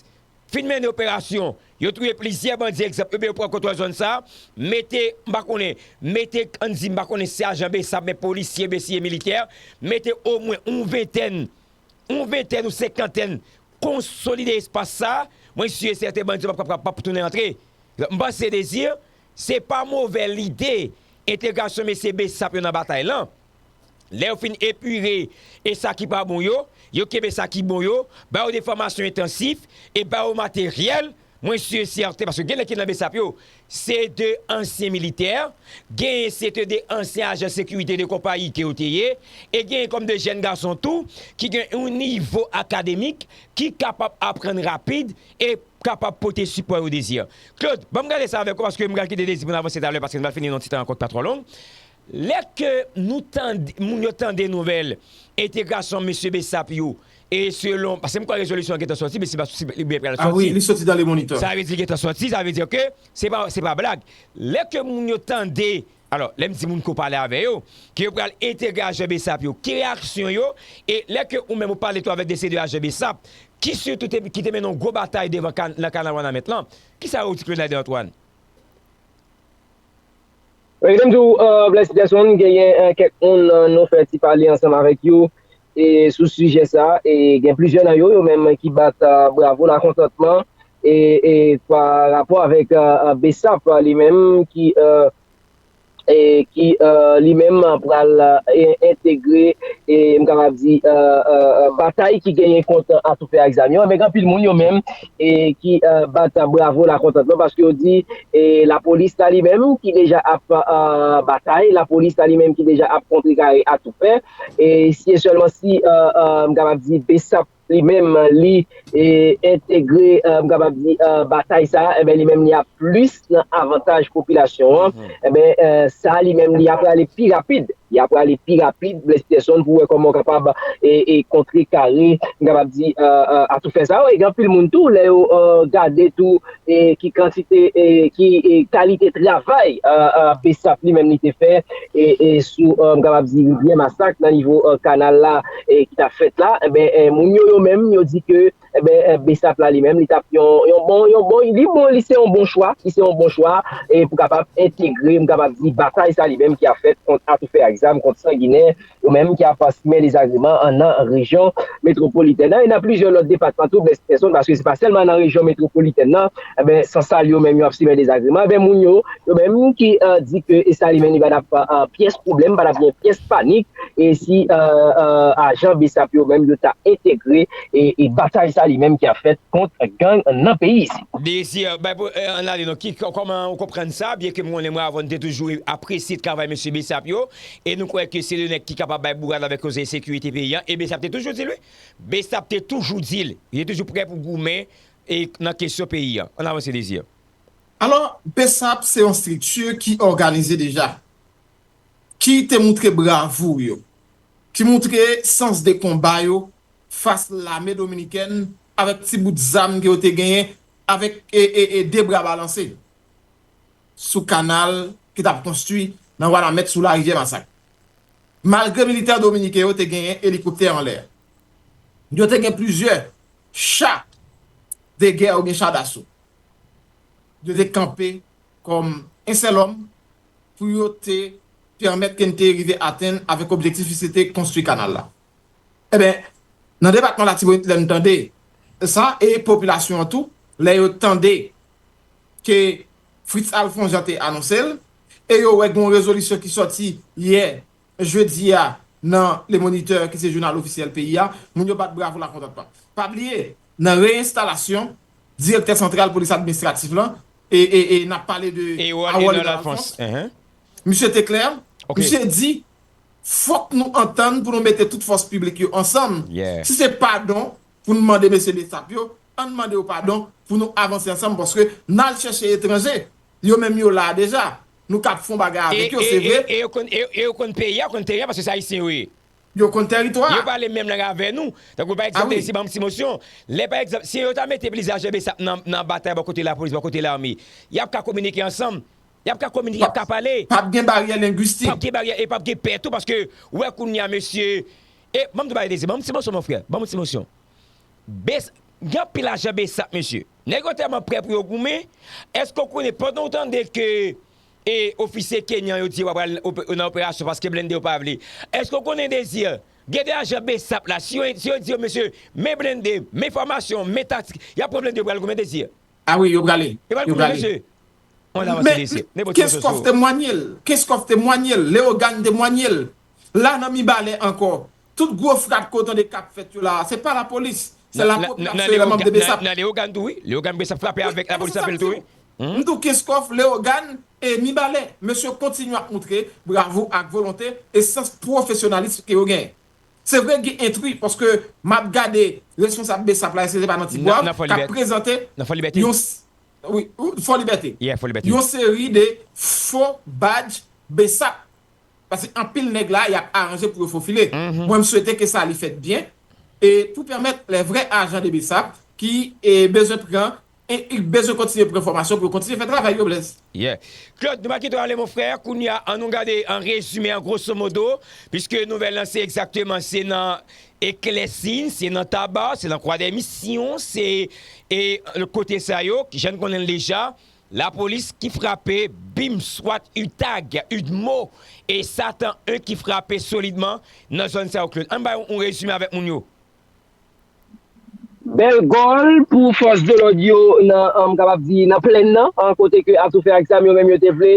fin mennen operasyon, yo touye plizyè bandi, egzanp, ebyen yo pran kontwòl zòn sa, mete, m pa konnen, mete, ann di, m pa konnen si ajan Bessap, men polisye, mesye militè, mete omwen yon ventèn, yon ventèn ou senkantèn, konsolide espas sa, mwen si e sèten bandi yo p ap, p ap, p ap tounen antre. M panse, Désiré, se pa move lide entegrasyon mesye Bessap yo nan batay lan. Lè yo fin epire e sa ki pa bon yo, yo kenbe sa ki bon yo, ba yo de fòmasyon entansif e ba yo materyèl, mwen si e sèten, paske gen nèg ki nan Bessap yo, se de ansyen militè, genyen se te de ansyen ajan sekirite de konpayi ke yo te ye, e genyen kòm de jèn gason tou ki gen yon nivo akademik ki kapab aprann rapid e kapab pote sipò yo, Désiré. Claude, ban m gade sa avèk ou, paske m pral kite Désiré pou n avanse talè, paske n pral fini nan ti tan ankò ki pa twò long. Lè ke nou tande, moun yo tande nouvèl entegrasyon mesye Bessap yo, e selon, paske m kwè rezolisyon an gentan sòti, men se pa si li byen pral sòti. Ah wi, li sòti dans le Moniteur. Sa vle di li gentan sòti, sa vle di ke se pa, se pa blag. Lè ke moun yo tande, alò, lè m di moun ke w pale avè yo, ke yo pral entegre ajan Bessap yo, ki reyaksyon yo, e lè ke ou menm ou pale tou avèk de seri de ajan Bessap, ki sitou te, ki te mennen yon gwo batay devan kan-, nan kanal Wanament lan, kisa yo di Claude Naïdan Antoine? Wi, kite m di w, eh, Blaise Peterson, genyen, eh, kèk moun, eh, nou fè ti pale ansanm avèk yo, e sou sijè sa, e gen plizyè nan yo, yo menm ki bat, eh, bravo, lakontantman, e, e pa rapò avèk, eh, eh, Bessap, eh, li menm ki, eh, e ki, eh, li menm pral, eh, entegre, e m kapab di, eh, eh, eh, batay ki genyen kont atoufè ak zam yo. Men gen anpil moun yo menm, e ki, eh, bat bravo lakontantman paske yo di, e lapolis la li menm ki deja ap, eh, batay, lapolis la li menm ki deja ap kontrekare atoufè. E si e sèlman si, eh, eh, m kapab di Bessap li menm li, e, entegre, eh, m kapab di, eh, batay sa, enben li menm li ap plis nan avantaj popilasyon an. Enben, eh, sa li menm li ap prale pi rapid. Y ap prale pi rapid, Blaise Peterson, pou wè kòman w kapab e, e kontrekare, m kapab di, e, e, atoufè sa yo. E gen anpil moun tou, lè yo e, gade tou e, ki kantite, e, ki e, kalite travay e, e, BSAP li menm li te fè e, e, sou, e, m kapab di, rivyè Masak nan nivo e, kanal la e, ki t ap fèt la, enben, e, moun yo, yo menm, yo di ke enben, e, BSAP la li menm, li t ap yon, yon bon, yon bon, li bon, li se yon bon chwa, li se yon bon chwa, e pou kapab entegre, m kapab di, batay sa li menm ki ap fèt kont atoufè ak zam, kont sanginè, yo menm ki ap simen dezagreman an nan rejyon metwopolitèn nan, e nan plizyè lòt depatman tou, Blaise Peterson, paske se pa sèlman nan rejyon metwopolitèn nan, enben, Sansal yo menm yo ap simen dezagreman, enben, moun yo, yo menm ki e, di ke e sa li menm li pa t ap e, pyès pwoblèm, pa t ap gen pyès panik, e si e, e, ajan BSAP yo menm yo ta entegre e, e batay sa li menm ki ap fèt kont gang nan peyi isi. Désir, bay pou, e, ann ale non, ki, kò- kòman ou konprann sa, byen ke m konnen mwen avè w n te toujou apresye travay mesye BSAP yo, e nou kwè ke se de nèg ki kapab bay bourad avèk koze ensekirite peyi a, e BSAP te toujou di l, wi. BSAP te toujou di l, li te toujou prè pou goumen e nan kesyon peyi a. Ann avanse, Désir. Alò, BSAP se yon estrikti ki òganize deja, ki te montre bravou yo, ki montre sans de konba yo fas lame dominikèn avèk ti bout zam ke yo te genyen avèk e, e, e de bra balanse sou kanal ki t ap konstwi nan Wanament sou larivyè Masak. Malgre militè dominiken yo te genyen elikoptè anlè, yo te gen plizyè cha de gè oubyen cha daso. Yo te kanpe kòm en sèl òm pou yo te pèmèt ke n te rive atenn avèk objektif ki se te konstwi kanal la. Enben, nan depatman Latibonit, lè n tande sa, e popilasyon an tou, lè yo tande ke Fritz Alphonse Jean te anonse l, e yo wè gen yon rezolisyon ki sòti yè, jedi a, nan Le Moniteur, ki se jounal ofisyèl peyi a, moun yo bat bravo lakontantman. Pa bliye, nan reyenstalasyon direktè santral polis administratif lan, e, e, e n ap pale de Harold Enor Alphonse, misye te klè, misye di, fòk nou antann pou nou mete tout fòs piblik yo ansanm. Si se padon pou n mande mesye BSAP yo, ann mande yo padon pou nou avanse ansanm, paske n al chèche etranje, yo menm yo la deja. Nou kab fè yon bagay avèk yo, se vre. E yo konn, e, e yo konn peyi a, yo konn teren an, paske se Ayisyen yo ye. Yo konn teritwa a. Yo pale menm lang avè nou. Tankou pa egzanp, Désir, ban m ti mosyon. Lè pa egzanp, si yo ta mete plizyè ajan BSAP nan, nan batay bò kote lapolis, bò kote lame, y ap ka kominike ansanm. Y ap ka kominike, y ap ka pale. P ap gen baryè lengwistik. P ap gen baryè e p ap gen pè tou, paske ou wè kounye a, mesye. E ban m tou pale, Désir, ban m ti mosyon, mon frè. Ban m ti mosyon. Bes, gen anpil ajan BSAP, mesye. Nèg yo tèlman prè pou yo goumen. Èske w konnen, pandan w tande ke e ofisye kenyan yo di yo pa pral nan operasyon paske blende yo pa vle, èske w konnen, Désir, gen de ajan BSAP la, si yo, si yo di yo, mesye, men blende, men fòmasyon, men taktik, y ap pran blende, yo pral goumen, Désir. A wi, yo prale. Yo pral goumen, mesye. Men Kenskòf temwanye l. Kenskòf temwanye l. Leyogàn temwanye l. La, nan Mibalè ankò, tout gwo frap ke w tande k ap fèt yo la, se pa lapolis. Se lapopilasyon e lè manm de BSAP. Nan Leyogàn tou, wi. Leyogàn BSAP frape avèk lapolis anpil tou, wi. M di w, Kenskòf, Leyogàn e Mibalè, mesye kontinye ap montre bravou ak volonte e sans pwofesyonalis ke yo genyen. Se vre, gen entri, paske m ap gade responsab BSAP la, e se pa nan Ti Pwav, k ap prezante yon, wi, Fò Libète. Yon seri de fo badj BSAP. Paske anpil nèg la, y ap aranje pou yo fofile. Mwen, m swete ke sa li fèt byen e pou pèmèt lè vrè ajan de BSAP ki e bezwen pran e, e bezwen kontinye pran fòmasyon pou yo kontinye fè travay yo, Blaise. Yeah. Claude, nou pa kite w ale, mon frè. Kounye a, an nou gade an rezime, an grosso modo, piske nouvèl lan se egzakteman, se nan Eklèsi, se nan Taba, se nan Kwa dè Misyon, se e kote sa yo, jan n konnen l deja. Lapolis ki frape, bim, swat, utag, udmo, e Satan en ki frape solidman nan zòn sa yo, Claude. Ann bay yon, yon rezime avèk moun yo. Bèl gòl pou fòs de lòd yo nan, m kapab di, nan plèn nan, kote ke atoufè ak zam yo menm yo te vle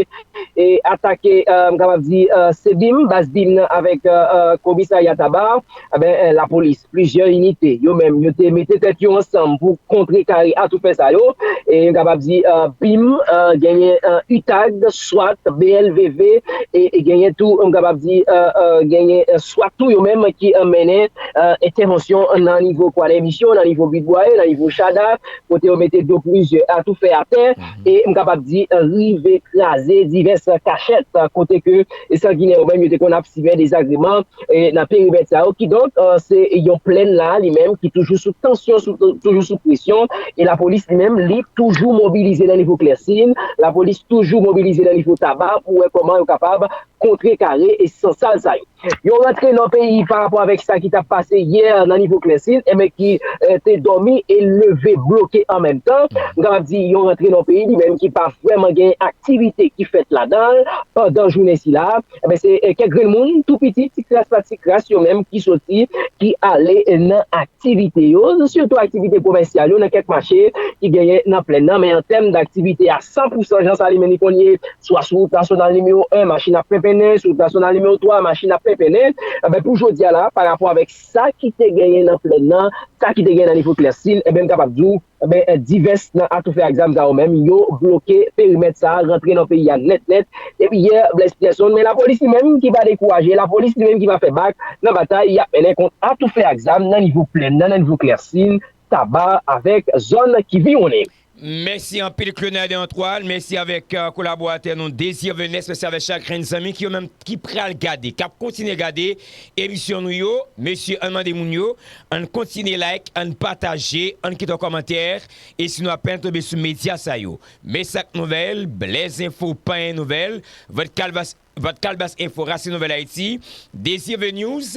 e atake, m kapab di, e, se bim, baz bim nan avèk, e, e, komisarya Taba. Enben, e, lapolis, plizyè inite, yo menm, yo te mete tèt yo ansanm pou kontrekare atoufè sa yo. E m kapab di, e, bim, e, genyen, e, utag, swat, BLVV, e, e genyen tou, m kapab di, e, e, genyen, e, swat tou yo menm ki, e, mennen, e, entèvansyon nan nivo Kwa dè Misyon, nan nivo Covid Bwaye, nan nivo Chada, kote yo mete do plizyè atoufè atè, e m kapab di, rive kraze divès kachèt, kote ke sanginè yo menm yo te konn ap simen dezagreman e nan perimèt sa yo. Kidonk, se yon plèn la, li menm, ki toujou sou tansyon, sou, toujou sou presyon, e lapolis li menm, li toujou mobilize nan nivo Klèsin, lapolis toujou mobilize nan nivo Taba pou wè kòman yo kapab kontrekare e sansal sa yo. Yo rantre nan peyi pa rapò avèk sa ki t ap pase yè nan nivo Klèsin, enben ki te dòmi e leve bloke an menm tan. M kapab di yo rantre nan peyi li menm ki pa vrèman gen aktivite ki fèt ladan l pandan jounen sila. Enben se kèk grenn moun tou piti, ti kras pa ti kras, yo menm ki soti, ki ale nan aktivite yo, sitou aktivite komèsyal yo nan kèk mache ki genyen nan plèn nan. Men an tèm daktivite a san pou san, jan sa li menm li konn ye, swa sou wout nasyonal nimewo en, machin ap penpennen, sou wout nasyonal nimewo twa, machin ap penpennen. Enben pou jodi a la, pa rapò avèk sa ki te genyen nan plèn nan, sa ki te genyen nan nivo Klèsin, enben m kapab di w, enben divès nan atoufè ak zam sa yo menm, yo bloke perimèt sa a, rantre nan peyi a nèt nèt. Depi yè, Blaise Pierson, men lapolis li menm ki pa dekouraje, lapolis li menm ki pa fè bak nan batay y ap mennen kont atoufè ak zam nan nivo plèn nan, nan nivo Klèsin, Taba avèk zòn ki viwonnen. Mèsi anpil Claude Nader Antoine, mèsi avèk kolaboratè nou Désir Venès, mèsi avèk chak grenn zanmi ki yo menm ki pral gade, k ap kontinye gade emisyon nou yo. Mesye, ann mande moun yo, ann kontinye like, ann pataje, ann kite yon kòmantè, e si nou apèn tonbe sou medya sa yo, Mesak Nouvèl, Blaise Info, Panyen Nouvèl, Vant Kalbas, Vant Kalbas Info, Rasin Nouvèl Ayiti, Désir V News,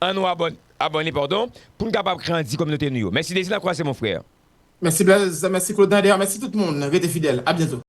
ann nou abòn, abòne, padon, pou n kapab grandi kominote nou yo. Mèsi Désir, n a kwaze mon frè. Mèsi Blaise, mèsi Claude Nader, mèsi tout moun, rete fidèl, a byento.